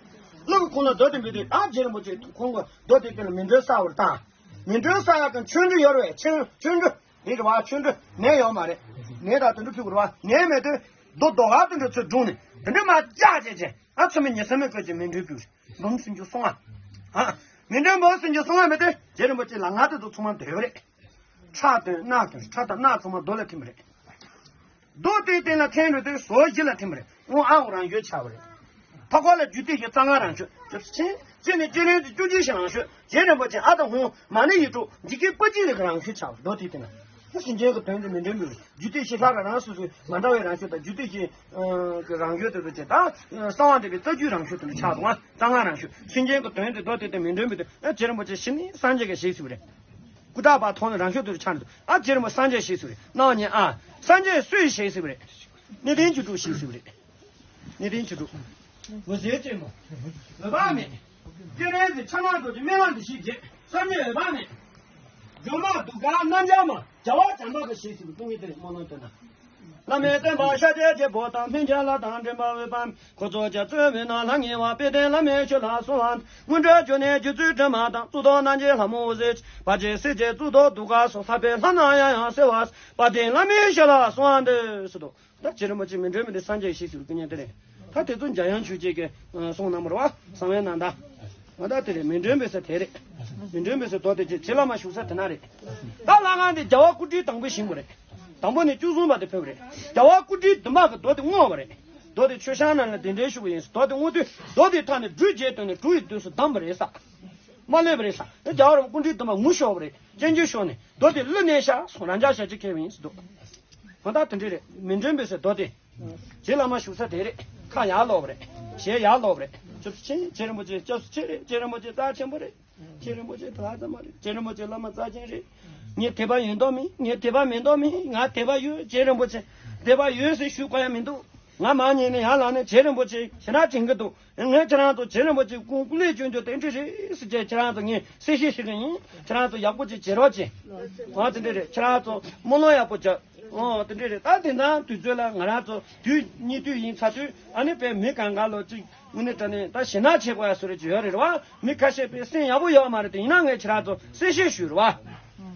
ཀླུ་གིས་ཁོང་ལ་རྡོ་དེ་འབུལ་དུས་ཨ་རྗེ་རིན་པོ་ཆེ་ཁོང་གིས་རྡོ་དེ་དེ་ལ་མཎྜལ་བསགས་པ་རེད་ད། མཎྜལ་བསགས་ཡག་གི་མཆོད་འབྲུ་ཡོད་རེད་བ། མཆོད་མཆོད་འབྲུ་རེད་བ། མཆོད་འབྲུ་ནས་ཡོད་མ་རེད། ནས་ད་དེ་འདྲ་ཕུལ་དགོས་རེད་བ། ནས་མེད་དུས་རྡོ་རྡོ་ག་དེ་འདྲ་ཚོས་བརྡུངས་ནས་དེ་འདྲ་མར་བཅག་བྱས་བྱས་ཨ་ཚོད་མེད་ཉི་ཚེ་མེད་བཀོད་ཀྱི་མཎྜལ་འབུལ་བ་རེད། འབུམ་སུམ་ཅུ་སོ་ལྔ། ཨ། མཎྜལ་འབུམ་སུམ་ཅུ་སོ་ལྔ་མེད་དུས་རྗེ་རིན་པོ་ཆེ་ལ་ང་དེ་ཚོ་ཚང་མ་འདོད་པ་རེད། ཁྲག་དང་རྣག་དང་ཁྲག་དང་རྣག་ཚང་མ་རྡོ་ལ་ཐིམ་པ་རེད། རྡོ་དེའི་སྟེང་ལ་ཐིམ་རེད་དུས་ཟོར་བཞི་ལ་ཐིམ་པ་རེད། དབང་ཨ་ཧོ་རང་བྱོན་ཆགས་པ་རེད། ཕ་ཁོ་ལ་རྒྱུད་སྡེ་བཞི་རྩ་ལྔ་རང་བྱོན། ཅེས་ནས་སྤྱི་ལོའི་བཅུ་གཅིག་ཞིག་རང་བྱོན། རྗེ་རིན་པོ་ཆེ་ཨ་ཏི་ཧོང་མ་ཎི་ཡིག་དྲུག་འཇིགས་བྱེད་དཔལ་གྱི་རིགས་རང་བྱོན་ཆགས་པ་རྡོ་དེའི་སྟེང་ལ། སེམས་ཅན་གྱི་དོན་དུ་མཎྜལ་འབུལ་བ། རྒྱུད་སྡེ་བཞི་ལྷག་རང་སོ་སོའི་མ་འདྲ་བའི་རང་བྱོན་དང་རྒྱུད་སྡེ་བཞི་གི་རང་བྱོན་དེ་ཚོ་བྱས་ད་གསང་བ་འདུས་པའི་རྩ་རྒྱུད་རང་བྱོན་དེ་འདྲ་ཆགས་འདུག་ཨ། རྩ་ལྔ་རང་བྱོན། སེམས་ཅན་གྱི་དོན་དུ་རྡོ་དེའི་སྟེང་མཎྜལ་འབུལ་དུས་ཨ་རྗེ་རིན་པོ་ཆེ་གཞི་ནས་སངས་རྒྱས་ཀྱིས་བཞེས་ཟིན་པ་རེད། སྐུ་ཐོག་པ་ཐོག་ནས་རང་བྱོན་དུ་ཆགས་འདུག་ཨ་རྗེ་རིན་པོ་སངས་རྒྱས་བཞེས་ཟིན་པ་རེད། རྣ་བ་ཉན་ཨ། སངས་རྒྱས་སུས་བཞེས་ཟིན་པ་རེད། གནས་བརྟན་བཅུ་དྲུག་བཞེས་ཟིན་པ་རེད། གནས་བརྟན་བཅུ་དྲུག་འོད་ཟེར་ཅན་མ། འོད་དཔག་མེད། སྤྱན་རས་གཟིགས་ཕྱག་ན་རྡོ་རྗེ་སྨན་བླ་འདི་ཞེས་བརྗོད། སངས་རྒྱས་འོད་དཔག་མེད། སྒྲོལ་མ་གདུགས་དཀར་རྣམ་རྒྱལ་མ། རྒྱལ་བ་བྱམས་པ་གིས་བཞེས་ཟིན་པ་སྐུ་ཉིད་དེ་རེད་སྨོན་ལམ་བཏོན་ན། བླ་མའི་བསྟན་པ་ཤཱཀྱའི་རྒྱལ་པོ་དང་། ལྷུན་གྱིས་ལྷ་དང་འདྲེན་པ་འོད་དཔག་མེད། ཁོ་ཚོ་རྒྱ་མཚོའི་དབུས་ན་ལྷང་ངེ་བ། དཔལ་ལྡན་བླ་མའི་ཞབས་ལ་གསོལ་བ། སྔོན་འགྲོའི་སྦྱོར་ནས་རྗེ་བཙུན་སྒྲོལ་མ་དང་། གཙུག་ཏོར་རྣམ་རྒྱལ་ལྷ་མོ་འོད་ཟེར་ཅན། བར་ཆད་སེལ་བྱེད་གཙུག་ཏོར་གདུགས་དཀར་སོགས། ལྷག་པའི་ལྷ་རྣམས་ཡང་ཡང་གསལ་བར་གསོལ། དཔལ་ལྡན་བླ་མའི་ཞབས་ལ་གསོལ་བ་འདེབས་སོ། ད་རྗེ་རིན་པོ་ཆེ་མཎྜལ་འབུལ་དུས་སངས་རྒྱས་བཞེས་ཟིན་པའི་སྐུ་བརྙན་དེ་རེད། ད་དེ་ཚོ་འཇམ་དབྱངས་ཆོས་རྗེ་གིས་གསུངས་གནང་བ་རེད་བ། གསང་བའི་ནང་ད། ང་ད་དེ་རེད། མི་མགྲོན་པོའི་ས་དེ་རེད། མི་མགྲོན་པོའི་ས་རྡོ་དེ་རྗེ་བླ་མ་བཞུགས་ས་དེ་ན་རེད། ད་ལྷ་ཁང་དེ་རྒྱལ་བ་སྐུ་ཕྲེང་དང་པོ་བཞེངས་པ་རེད། དང་པོ་ནས་བཅུ་གསུམ་པ་དེ་ཕེབས་པ་རེད། རྒྱལ་བ་སྐུ་ཕྲེང་བདུན་པ་གིས་རྡོ་དེ་བརྔོས་པ་རེད། རྡོ་དེ་མཆོད་བཤམས་ནང་ལ་གདན་འདྲེན་ཞུ་གི་ཡིན། རྡོ་དེ་བརྔོས་དུས་རྡོ་དེའི་ཐད་ནས་འབྲུ་བརྒྱད་བཏོན་ནས་འབྲུ་ཡི་དུས་སུ་བསྡམས་པ་རེད་ས། མ་ལུས་པ་རེད་ས། རྒྱལ་བ་རིན་པོ་སྐུ་ཕྲེང་བདུན་པ་ངུ་ཤོར་བ་རེད། སྤྱན་འབྱོར་ཤོར་ནས་རྡོ་དེ་གླུ་ནས་ཤ་སོང་རང་འཇགས་ཞལ་གྱིས་ཁེལ་བ་ཡིན་ཟེར་འདུག་ང་ད་དེ་འདྲ་རེད། མི་མགྲོན་པོའི་ས་རྡོ་དེ། རྗེ་བླ་མ་བཞུགས་ས་དེ་རེད། ཁ་ཡར་ལོག་པ་རེད། ཞལ་ཡར་ལོག་པ་རེད། སྐྱབས་སུ་མཆི། རྗེ་རིན་པོ་ཆེ་སྐྱབས་སུ་མཆི་རེད། རྗེ་རིན་པོ་ཆེ་རྩ་ཆེན་པོ་རེད། རྗེ་རིན་པོ་ཆེ་དེ་ལ་ཙམ་མ་རེད། རྗེ་རིན་པོ་ཆེ་བླ་མ་རྩ་ཆེན་རེད། ངས་དད་པ་ཡོད་མདོག་མེད། ངས་དད་པ་མེད་མདོག་མེད། ང་དད་པ་ཡོད། རྗེ་རིན་པོ་ཆེ་དད་པ་ཡོད་ཟེར་ཞུ་དགོས་ཡ་མི་འདུག་ང་མར་ཉལ་ནས་ཡར་ལངས་ནས་རྗེ་རིན་པོ་ཆེ་ཞེ་དྲག་དྲན་གྱི་འདུག་ངས་ཁྱེད་རང་ཚོ་རྗེ་རིན་པོ་ཆེ་སྐུ་སྐུ་ལས་བསྐྱོན་རྒྱུ་དེ་འདྲ་རེད་ཟེར་བྱས་ཁྱེད་རང་ཚོ་ངས་གསལ་བཤད་ཞུ་གི་ཡིན། ཁྱེད་རང་ཚོ་ཡག་པོ་ཅིག་བྱེད་རོགས་བྱེད། ཨ་དེ་འདྲ་རེད། ཁྱེད་རང་ཚོ་སྨོན་ལམ་ཡག་པོ་རྒྱབ། ཨོ་དེ་འདྲ་རེད། ད་དེང་སང་དུས་ཚོད་ལ་ང་རང་ཚོ་དུས་གཉིད་དུས་ཡིན་ཚ་དུས་ཨ་ནི་དཔེ་མི་གང་ག་ལོ་གཅིག་དངོས་གནས་དྲང་གནས་ད་ཞེད་སྣང་བྱེད་དགོས་ཡ་བཟོ་འདྲ་ཅིག་ཡོད་རེད་བ། མི་ཁ་ཤས་དཔེ་སེམས་ཡག་པོ་ཡོད་མ་རེད་དེ། ཡིན་ན་ངས་ཁྱེད་རང་ཚོ་གསལ་བཤད་ཞུས་རེད་བ།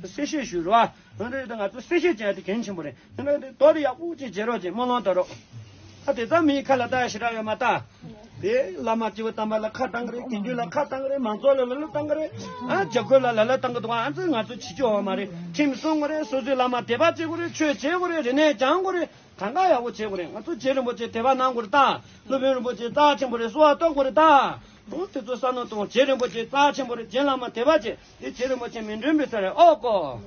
གསལ་བཤད་ཞུས་རེད་བ། འོ་འདྲ་ཡིན་ད་ང་ཚོ་གསལ་བཤད་བྱས་ཏེ་གལ་ཆེན་པོ་རེད། ཡིན་ན་དེ་རྡོ་དེ་ཡག་པོ་ཅིག་བྱེད་རོགས་བྱེད། སྨོན་ལམ་རྒྱག་རོགས། ད་དེ་ཙམ་མིའི་ཁ་ལ་བཏགས་ཞེ་དྲག་ཡོད་མ་རེད། དེ་བླ་མ་སྐྱེས་བུ་དམ་པ་ལ་ཁ་བཏང་གི་རེད། དགེ་འདུན་ལ་ཁ་བཏང་གི་རེད། མང་ཚོགས་ལ་ལབ་ལབ་བཏང་གི་རེད། ཨ་རྒྱ་གོས་ལ་ལབ་ལབ་བཏང་གི་འདུག་ཨ་ཙི་ང་ཚོ་བྱེད་རྒྱུ་ཡོད་མ་རེད། ཁྲིམས་སྲུང་དགོས་རེད། སོ་སོའི་བླ་མ་དད་པ་བྱེད་དགོས་རེད། ཆོས་བྱེད་དགོས་རེད། རིག་གནས་སྦྱང་དགོས་རེད། གང་ག་ཡག་པོ་བྱེད་དགོས་རེད། ང་ཚོ་རྗེ་རིན་པོ་ཆེ་དད་པ་གནང་དགོས་རེད། ད་སློབ་དཔོན་རིན་པོ་ཆེ་རྩ་ཆེན་པོ་རེད། གསོལ་བ་གཏོང་དགོས་རེད། ད་འོ་དེ་ཚོ་བསམ་བློ་གཏོང་། རྗེ་རིན་པོ་ཆེ་རྩ་ཆེན་པོ་རེད། རྗེ་བླ་མ་དད་པ་བྱེད། དེ་རྗེ་རིན་པོ་ཆེ་མི་མགྲོན་པོའི་ས་རེད། ཨོ་ཀོ།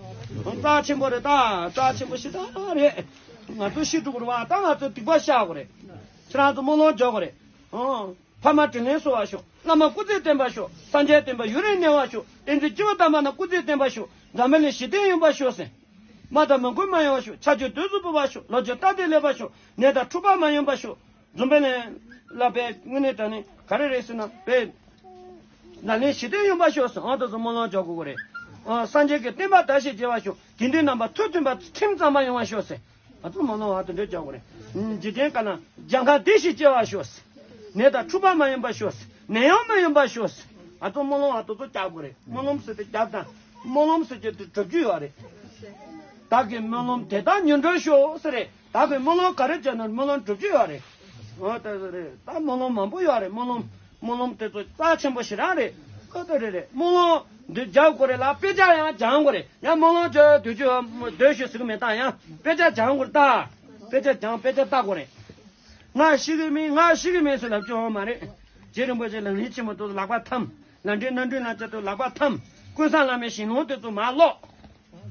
རྩ་ཆེན་པོ་རེད། ད་རྩ་ཆེན་པོ་ཞེ་དྲག་རེད། ང་ཚོ་ཤི་འགྲོ་གི་རེད་བ། ད་ང་ཚོ་སྡིག་པ་བཤགས་དགོས་རེད། ཁྱེད་རང་ཚོ་སྨོན་ལམ་རྒྱག་དགོས་རེད། ཨོ། ཕ་མ་དྲིན་ལན་གསོ་བར་ཤོག་བླ་མ་སྐུ་ཚེ་བརྟན་པར་ཤོག་སངས་རྒྱས་བསྟན་པ་ཡུན་རིང་གནས་པར་ཤོག་བསྟན་འཛིན་སྐྱེས་བུ་དམ་པ་རྣམས་སྐུ་ཚེ་བརྟན་པར་ཤོག་འཛམ་བུ་གླིང་ཞི་བདེ་ཡོང་བར་ཤོག་ཟེར། མ་དང་མ་མགོན་མ་ཡོང་བར་ཤོག་ཆར་ཆུ་དུས་སུ་འབབ་པར་ཤོག་ལོ་བཅུ་རྟག་བདེ་ལེགས་པར་ཤོག་ནད་དང་འཁྲུག་པ་མ་ཡོང་བར་ཤོག་འཛམ་བུ་གླིང་ལ་དཔེ་དངོས་གནས་དྲང་གནས་ག་རེ་རེད་ཟེར་ན། དཔེ་ནད་ལན་ཞི་བདེ་ཡོང་བར་ཤོག་ཟེར། ཨང་དུ་སོང་སྨོན་ལམ་རྒྱག་དགོས་ཀྱི་རེད། ཨ་སངས་རྒྱས་ཀྱི་བསྟན་པ་དར་ཞིང་རྒྱས་པར་ཤོག་དགེ་འདུན་རྣམ་པ་ཐུགས་མཐུན་པ་ཁྲིམས་གཙང་མ་ཡོང་བར་ཤོག་ཟེར། ཨ་ཚོ་སྨོན་ལམ་ཨ་དེ་འདྲ་རྒྱག་དགོས་རེད། འཇིག་རྟེན་ཁ་ན་གྱངས་ཁ་བདེ་ཞིང་སྐྱིད་པར་ཤོག་ནད་དང་འཁྲུག་པ་མ་ཡོང་པར་ཤོག་ནད་ཡམས་མ་ཡོང་པར་ཤོག་ཨ་ཚོ་སྨོན་ལམ་ཨ་དེ་ཚོ་རྒྱག་དགོས་རེད། སྨོན་ལམ་ཟེར་དེ་རྒྱབ་དང་། སྨོན་ལམ་ཟེར་གྱི་དེ་སྒྲུབ་རྒྱུ་ཡོད་རེད། བདག་གི་སྨོན་ལམ་དེ་དག་མྱུར་འགྲུབ་ཤོག་ཟེར་རེད། བདག་གི་སྨོན་ལམ་ག་རེ་བྱས་ན་སྨོན་ལམ་འགྲུབ་རྒྱུ་ཡོད་རེད། འོ་དེ་ཚོ་རེད། ད་སྨོན་ལམ་མང་པོ་ཡོད་རེད། སྨོན་ལམ། སྨོན་ལམ་དེ་ཚོ་རྩ་ཆེན་པོ་ཞེ་དྲག་རེད། ཁོ་ཐག་རེད་རེད། སྨོན་ལམ་འདི་རྒྱག་དགོས་རེད་ལ་དཔེ་ཆ་ཡང་སྦྱང་དགོས་རེད། ཡང་སྨོན་ལམ་ཅོ་སྡོད་རྒྱུ་སྡོད་ཤོག་ཟེར་གི་མེད། ད་ཡང་དཔེ་ཆ་སྦྱང་དགོས་རེད། ད་དཔེ་ཆ་སྦྱང་། དཔེ་ཆ་ལྟ་དགོས་རེད། ང་ཤི་གི་མིན། ང་ཤི་གི་མིན་ཟེར་ལབ་རྒྱུ་ཡོད་མ་རེད། རྗེ་རིན་པོ་ཆེ་ལམ་རིམ་ཆེན་མོ་དེ་ཚོ་ལག་པ་འཐམ། ལམ་འབྲས་རྣམ་འགྲེལ་ལམ་བྱེད་དེ་ལག་པ་འཐམ། ཀུན་བཟང་བླ་མའི་ཞལ་ལུང་དེ་ཚོ་མར་ཀློག་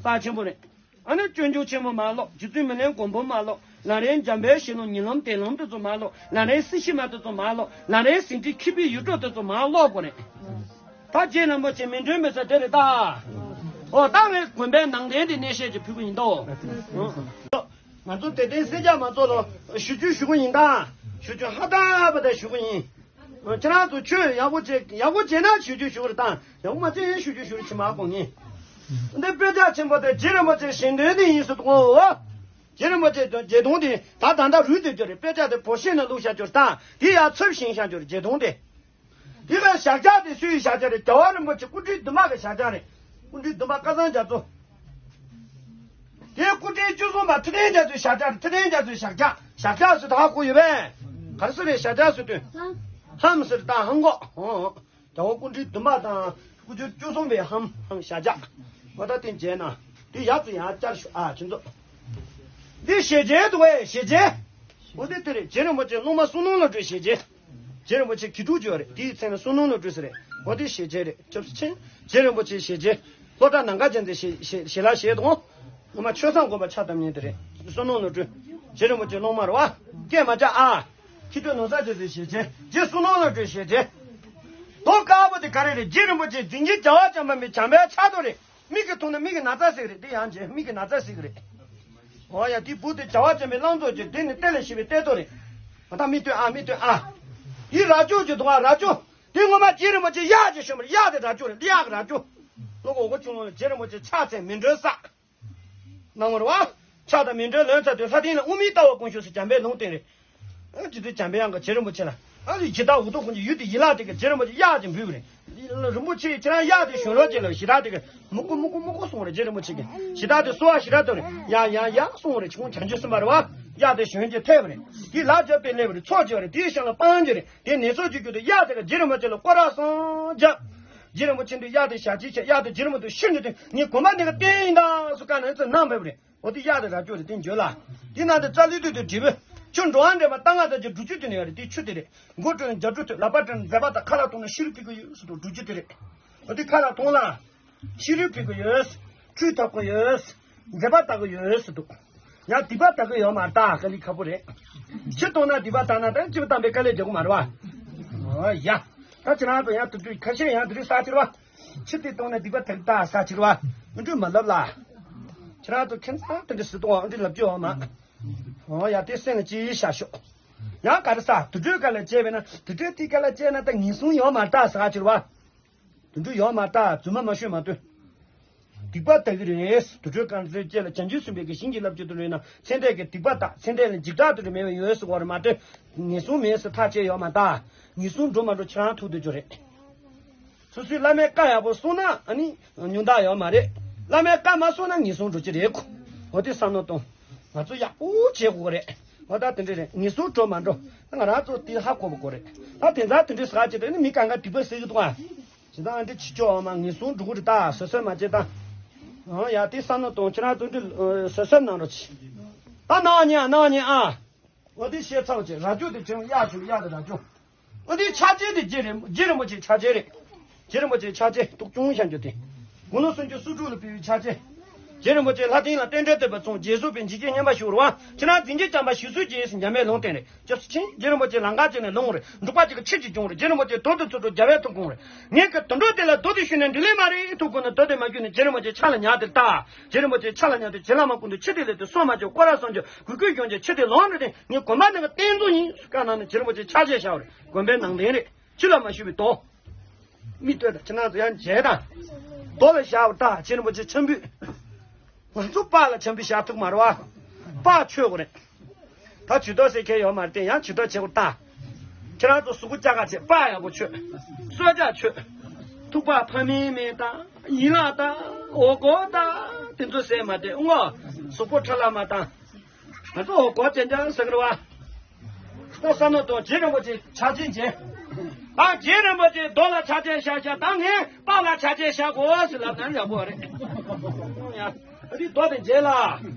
རྩ་ཆེན་པོ་རེད། ཨ་ནི་སྤྱོད་འཇུག་ཆེན་མོ་མར་ཀློག་རྗེ་བཙུན་མི་ལའི་མགོན་པོ་མར་ཀློག་ལམ་རིམ་འཇམ་དཔལ་ཞལ་ལུང་ཉིན་ལམ་དན་ལམ་དེ་ཚོ་མར་ཀློག་ལམ་རིམ་སྲིད་ཞི་མ་དེ་ཚོ་མར་ཀློག་ལམ་རིམ་ཟིན་བྲིས་མཁས་པའི་ཡིག་གྲོགས་དེ་ཚོ་མར་ཀློག་དགོས་རེད། ད་རྗེ་རིན་པོ་ཆེ་མི་མགྲོན་པོའི་ས་དེ་རེད་ད། ཨོ་ད་ངས་དགོན་པའི་ནང་རྟེན་དེ་གནས་བཤད་ཅིག་ཕུལ་གི་ཡིན་ད། ཨོ། ང་ཚོ་དད་ལྡན་སེར་སྐྱ་མང་ཚོགས་ལ་ཞུ་རྒྱུ་ཞུ་གི་ཡིན་ད། ཞུ་རྒྱུ་ཧ་ད་པ་ད་ཞུ་གི་ཡིན། ཁྱེད་རང་ཚོ་ཆོས་ཡག་པོ་བྱེད། ཡག་པོ་བྱེད་ན་ཞུ་རྒྱུ་ཞུ་གི་རེད་ད། ཡག་པོ་མ་བྱེད་ཡིན་ཞུ་རྒྱུ་ཞུ་རྒྱུ་ཕྱི་མ་གོང་ནི། འདི་དཔེ་ཆ་ཆེན་པོ་དེ་རྗེ་རིན་པོ་ཆེ་ཞལ་འདོན་དེ་ཡིན་ཟེར་དུ་གོ། རྗེ་རིན་པོ་ཆེ་བརྒྱད་སྟོང་དེ་ད་ད་ལྟ་རུལ་སྡོད་རྒྱུ་རེད། དཔེ་ཆ་དེ་བོ་ཤེ་ན་བླུགས་བཞག་རྒྱུ་རེད་ད། དེ་ཡང་ཚབ་བཞེངས་བཞག་རྒྱུ་རེད། བརྒྱད་སྟོང་དེ། དེ་ལ་ཞབས་བཀྱག་དེ་སུའི་ཞབས་བཀྱག་རེད། རྒྱལ་བ་རིན་པོ་ཆེ་སྐུ་ཕྲེང་བདུན་པ་གི་ཞབས་བཀྱག་རེད། སྐུ་ཕྲེང་བདུན་པ་བསྐལ་བཟང་རྒྱ་མཚོ། དེ་སྐུ་ཕྲེང་བཅུ་གསུམ་པ་ཐུབ་བསྟན་རྒྱ་མཚོའི་ཞབས་བཀྱག་རེད། ཐུབ་བསྟན་རྒྱ་མཚོའི་ཞབས་བཀྱག་ཞབས་བཀྱག་ཟེར་ད་ཧ་གོ་ཡོད་པས། ག་རེ་ཟེར་རེད། ཞབས་བཀྱག་ཟེར་དུས། ལྷམ་ཟེར་ད་ཧང་གོ། རྒྱལ་བ་སྐུ་ཕྲེང་བདུན་པ་དང་སྐུ་ཕྲེང་བཅུ་གསུམ་པའི་ལྷམ་ལྷམ་ཞབས་བཀྱག་འོ་ད་དེ་མཇལ་ན་དེ་ཡག་ཏུ་ཡང་བསྐྱར་ཞུ་ཨ་ཁྱེད་ཚོ། འདི་ཞེ་བྱའི་འདུག་བས་ཞེ་བྱའི། འོ་དེ་དེ་རེད། རྗེ་རིན་པོ་ཆེ་སློབ་མ་བསོད་ནམས་བློ་གྲོས་ཞེ་བྱའི། རྗེ་རིན་པོ་ཆེ་གི་ཕྲུག་ཅིག་ཡོད་རེད། དེའི་མཚན་ལ་བསོད་ནམས་བློ་གྲོས་ཟེར་རེད། འོ་དེ་ཞེ་བྱའི་རེད། སྐྱབས་སུ་མཆི། རྗེ་རིན་པོ་ཆེ་ཞེ་བྱའི། ལྷོ་བྲག་ནམ་མཁའ་རྒྱལ་མཚན་ཞེ་ཞེ་ལ་ཞེས་དང་། སྔོན་མ་ཆོས་བཟང་དགོན་པ་ཕྱག་བཏབ་མཁན་དེ་རེད། བསོད་ནམས་བློ་གྲོས། རྗེ་རིན་པོ་ཆེ་སློབ་མ་རེད་བ། སྐད་མ་རྒྱག་ཨ། ཁྱི་ཁྲོད་ནོར་ས་རྗེ་ཟེར་ཞེ་བྱའི། རྗེ་བསོད་ནམས་བློ་གྲོས་ཞེ་བྱའི། མདོ་དཀར་པོ་དེ་ག་རེ་རེད། རྗེ་རིན་པོ་ཆེ་འཛིན་གྱི་རྒྱལ་བ་བྱམས་པ་མི་བྱམས་པའི་ཕྱག་རྡོར་རེད། མིག་གིས་མཐོང་ན་མིག་གི་ན་ཚ་ཟེར་གི་རེད། དེ་ཡང་རྗེ་མིག་གི་ན་ཚ་ཟེར་གི་རེད། འོ་ཡ་དེའི་བུ་དེ་བྱ་བ་ཅན་པའི་བླང་དོར་གྱི་དེ་ནི་གཏེར་ལས་བཤད་པའི་གཏེར་རྡོ་རེད། ད་མིག་སྟོན་ཨ་མིག་སྟོན་ཨ། ཡི་རྭ་ཅོ་གྱི་འདུག་ཨ་རྭ་ཅོ། དེ་སྔོན་མ་རྗེ་རིན་པོ་ཆེ་གཡག་ཅིག་ཞོན་པ་རེད། གཡག་དེ་རྭ་ཅོ་རེད། འདི་གཡག་གི་རྭ་ཅོ། ལོ་གོ་གོ་ཆུང་ལོ་ལ་རྗེ་རིན་པོ་ཆེ་ཕྱག་འཚལ་མི་མགྲོན་གསོལ། གནང་བ་རེད་བ། ཕྱག་དང་མི་མགྲོན་ལོན་ཚར་དུས་ལྷ་ལྡན་ལ་དབུ་མའི་ལྟ་བ་དགོངས་ཞུ་ཟེར་འཇམ་དཔལ་ལུང་བསྟན་རེད། ཨ་ཇི་ལྟར་འཇམ་པའི་དབྱངས་ཀྱིས་རྗེ་རིན་པོ་ཆེ་ལ། ཨ་ནི་ཇི་ལྟར་འུ་ཐུག་ཁོང་གི་ཡུལ་དེ་ཡིད་ལ་དེ་གི་རྗེ་རིན་པོ་ཆེ་གཡག་ཅིག་འབུལ་བ་རེད། རིན་པོ་ཆེ་ཁྱེད་རང་གཡག་དེ་ཞོན་རོགས་གྱིས་ལ་ཞེ་དྲག་དེ་གི་མི་དགོས་མི་དགོས་མི་དགོས་གསུངས་རེད། རྗེ་རིན་པོ་ཆེ་གིས་ཞེ་དྲག་དེ་གསོལ་བ་ཞེ་དྲག་བཏབ་རེད། ཡ་ཡ་ཡ་གསུངས་རེད། ཁྱེད་ཁོང་བྱང་ཆུབ་སེམས་དཔའ་རེད་བ། གཡག་དེ་ཞོན་གྱི་ཐེབས་རེད། དེ་ལག་བརྒྱབ་སྟེ་སླེབས་རེད། ཚོགས་བྱས་རེད། དེའི་ཞབས་ལ་སྤང་རྒྱུ་རེད། དེ་ནེ་ཙོ་གཅིག་གྱུར་དུ་གཡག་དེ་གི་རྗེ་རིན་པོ་ཆེ་ལ་སྐོར་ར་སོང་རྒྱབ། རྗེ་རིན་པོ་ཆེ་འདི་གཡག་དེ་ཞག་གཅིག་བྱས། གཡག་དེ་རྗེ་རིན་པོ་ཆེ་ཤི་ནས་དེ་ངའི་དགོན་པ་འདི་ག་བརྟན་ཡིན་ད་སུ་བཀའ་གནང་ཚོ་གནང་ཕེབས་རེད། འོ་དེ་གཡག་དེ་ར་ཅོ་རེ་དེ་འཇོལ་ལ། དེ་ནང་དུ་རྩ་ལུས་དུས་དུ་འབྲས་བུ། ཁྱོད་འགྲོ་བ་འདྲེན་པ་ལྟ་ང་ཚ་ཅིག་འགྲོ་རྒྱུ་དེ་ནས་ཡོད་རེད། དེ་ཆུ་དེ་རེད། མགོ་བྲུས་ནས་རྒྱབ་བྲུས་ཐོས། ལག་པ་བྲུས་ནས་མཛད་པ་དང་། ཁ་ལག་འཐུང་ན་ཤི་རུ་ཕུད་ཀྱི་ཡོད་ཟེར་དུ་འགྲོ་རྒྱུ་དེ་རེད། འོ་དེ་ཁ་ལག་འཐུང་ལ། ཤི་རུ་ཕུད་ཀྱི་ཡོད། ཁྲུས་ཐབ་ཀྱི་ཡོད། མཛད་པ་ལྟ་གི་ཡོད་ཟེར་དུ། ཡང་སྡིག་པ་ལྟ་གི་ཡོད་མ་རེད་ད། དཀའ་ལས་ཁག་པོ་རེད། ཕྱི་གཏོང་ན་སྡིག་པ་ལྟ་ན་ད་སྤྱི་བོ་བཏང་པའི་དཀའ་ལས་རྒྱག་གི་མ་རེད་བ། ཨོ་ཡ། ད་ཁྱེད་རང་ཚོ་ཡང་དུ་དུས་ཁ་ཤས་ཡང་དུ་དུས་ས་ཁྱེར་བ། ཕྱི་དེ་གཏོང་ན་སྡིག་པ་དག་ད་ས་ཁྱེར་བ། འདི་འདྲ་མ་ལབ་ལ། ཁྱེད་རང་ཚོ་ཁྱིམ་ཚང་དེ་འདྲ་སྲིད་དོ་འདི་ལབ་རྒྱུ་ཡོད་མ། ཨོ་ཡ་དེ་སེམས་ལ་ཅི་བཞག་ཤོག་ཡང་ག་རེ་ས་དུར་ཁྲོད་ག་ལ་བྱས་པས་ན་དུར་ཁྲོད་དེ་ག་ལ་བྱས་ན་ད་ངན་སོང་ཡོད་མ་རེད་ད་ས་ཁྱེར་བ། དུད་འགྲོ་ཡོད་མ་རེད་ད། རྫུན་མ་མ་ཤོད་མ་སྟོན། སྡིག་པ་ལྟ་གི་རེད། དུར་ཁྲོད་དཀར་མཛེས་བཅས་ལ་བྱང་ཆུབ་སེམས་དཔའི་གི་ཞིང་གི་བསླབ་བྱ་དུ་ལོས་ན་ཚེ་འདས་ཀྱི་སྡིག་པ་དག་ཚེ་འདས་ལ་འཇིགས་སྐྲག་དུ་རེ་མེད་པ་ཡོད་ཟེར་བ་རེད་མ་གཏོགས་ངན་སོང་མེད་ཟེར་ཐག་བཅད་ཡོད་མ་རེད་ད། ངན་སོང་འགྲོ་མ་འགྲོ་ཁྱེད་རང་ཐུགས་འདོད་རྒྱུ་རེད། སོ་སོའི་བླ་མའི་བཀའ་ཡག་པོ་སྲུང་ན་ཨ་ནི་ཉུང་མཐའ་ཡོད་མ་རེད། བླ་མའི་བཀའ་མ་སྲུང་ན་ངན་སོང་འགྲོ་གི་རེད་ཁོ། འོ་དེ་བསམ་བློ་གཏོང་། ང་ཚོ་ཡག་པོ་བྱེད་དགོས་རེད། འོ་ད་དེ་འདྲ་རེད། ངན་སོང་འགྲོ་མ་འགྲོ་ང་རང་ཚོ་དེ་ཧ་གོ་བ་དགོས་རེད། ད་དེ་ཚ་དེ་འདྲ་ཟ་བྱེད་དུས་ནི་མི་གང་ག་སྡིག་པ་ཟེར་གི་འདུག་ཨ། ཇི་ལྟར་འདི་ཕྱི་ཕྱོགས་མ་ངན་སོང་འགྲོ་གི་རེད་ད་སོ་སོས་མ་བྱེད་ད། ཨང་ཡ་དེ་བསམ་བློ་གཏོང་། ཁྱེད་རང་ཚོ་འདི་སོ་སོས་གནང་རོགས་གྱིས། ད་གནང་ཉན་གནང་ཉན་ཨ། འོ་དེ་བཤད་ཚར་བ་བྱས་ར་ཅོ་དེ་བྱས་གཡག་བྱུང་གཡག་དེ་ར་ཅོ། འོ་དེ་ཕྱག་ཆེན་དེ་རྗེ་རིན་རྗེ་རིན་པོ་ཆེ་ཕྱག་ཆེན་རེད། རྗེ་རིན་པོ་ཆེ་ཕྱག་ཆེན་ཏོག་ཅུང་བཤད་རྒྱུ་དེ། དགུང་ལོ་སུམ་ཅུ་སོ་དྲུག་ལ་ཕེབས་པའི་ཕྱག་ཆེན། རྗེ་རིན་པོ་ཆེ་ལྷ་ལྡན་ལ་རྟེན་འབྲེལ་བསྟོད་པའི་ཚོགས་རྗེས་བཟུང་བའི་འཇིགས་བྱེད་བསྙེན་པ་ཞུ་བར་བ། ཁྱེད་རང་འཛིན་བྱེད་བྱམས་པ་ཞི་སོར་རྒྱས་ཟེར་འཇམ་པའི་ལུང་བསྟན་རེད། སྐྱབས་སུ་མཆི། རྗེ་རིན་པོ་ཆེ་ལང་ཀ་བྱས་ནས་ལོངས་རེད། འབྲུག་པ་གཅིག་གི་ཆོས་ཀྱི་འབྱུང་རེད། རྗེ་རིན་པོ་ཆེ་དོན་དུ་ཚུལ་དུ་རྒྱལ་བའི་ཐུགས་དགོངས་རེད། ངས་ཀྱི་དུད་འགྲོ་དེ་ལ་མདོ་དེ་ཞུས་ནས་འདི་ལས་མ་རེད་ཐུགས་དགོངས་ནས་མདོ་དེ་མ་ཞུས་ནས་རྗེ་རིན་པོ་ཆེ་ཕྱག་ལ་ཉར་དེ་ལྟ། རྗེ་རིན་པོ་ཆེ་ཕྱག་ལ་ཉར་དེ་རྗེ་བླ་མ་ཀུན་ཏུ་ཆོས་དེ་ལས་དེ་སོང་མ་བྱོས་སྐོར་ར་སོང་བྱོས་གུས་གུས་གྱོང་བྱས་ཆོས་དེ་ལོངས་རེད་དེ་ངས་དགོན་པ་འདི་ག་བསྟན་འཛུགས་ཡིན་སུ་བཀའ་གནང་ནས་རྗེ་རིན་པོ་ཆེ་ཕྱག་བཞེས་བཞག་རེད། དགོན་པའི་ནང་རྟེན་རེད། ཕྱི་ལ་མ་ཞུས་པའི་མདོ། མིག་ལྟོས་དང་ཁྱེད་རང་ཚོ་ཡང་མཇལ་དང་། མདོ་ལ་བཞག་པ་ལྟ་རྗེ་རིན་པོ་ཆེ་ཆེན་པོས། ང་ཚོ་པཱ་ལགས་ཆེན་པོས་བཞག་ཐུབ་མ་རེད་བ། པཱ་ཆོས་གོ་རེད། ད་ཇུས་གཏོགས་ཟེར་མཁན་ཡོད་མ་རེད་དེ་ཡང་ཇུས་གཏོགས་བྱེད་དགོས་ད། ཁྱེད་རང་ཚོ་གཟུགས་པོ་སྐྱ་ཀ་བྱེད་པཱ་ཡག་པོ་ཆོས། གསོལ་ཇ་མཆོད། ཐུག་པ་ཕ་མེས་མེས་ད། ཡན་ལག་ད། འོ་སྐོལ་ད། དེ་ཚོ་ཟེར་མ་དེ་ངོ་། གཟུགས་པོ་ཁྲ་ལ་མ་ད། ང་ཚོ་འོ་སྐོལ་ཅན་ཅང་ཟེར་གི་རེད་བ། ད་བསམ་བློ་གཏོང་། རྗེ་རིན་པོ་ཆེ་ཕྱག་ཆེན་བྱེད། ཨ་རྗེ་རིན་པོ་ཆེ་རྡོ་ལ་ཕྱག་ཆེན་བཞག་བཞག་ད་ངས་པཱ་ལགས་ཕྱག་ཆེན་བཞག་གོ་ཟེར་ལབ་ན་ཡག་པོ་རེད། ཡ། ཨ་རི་རྡོ་དེ་མཇལ་ལ།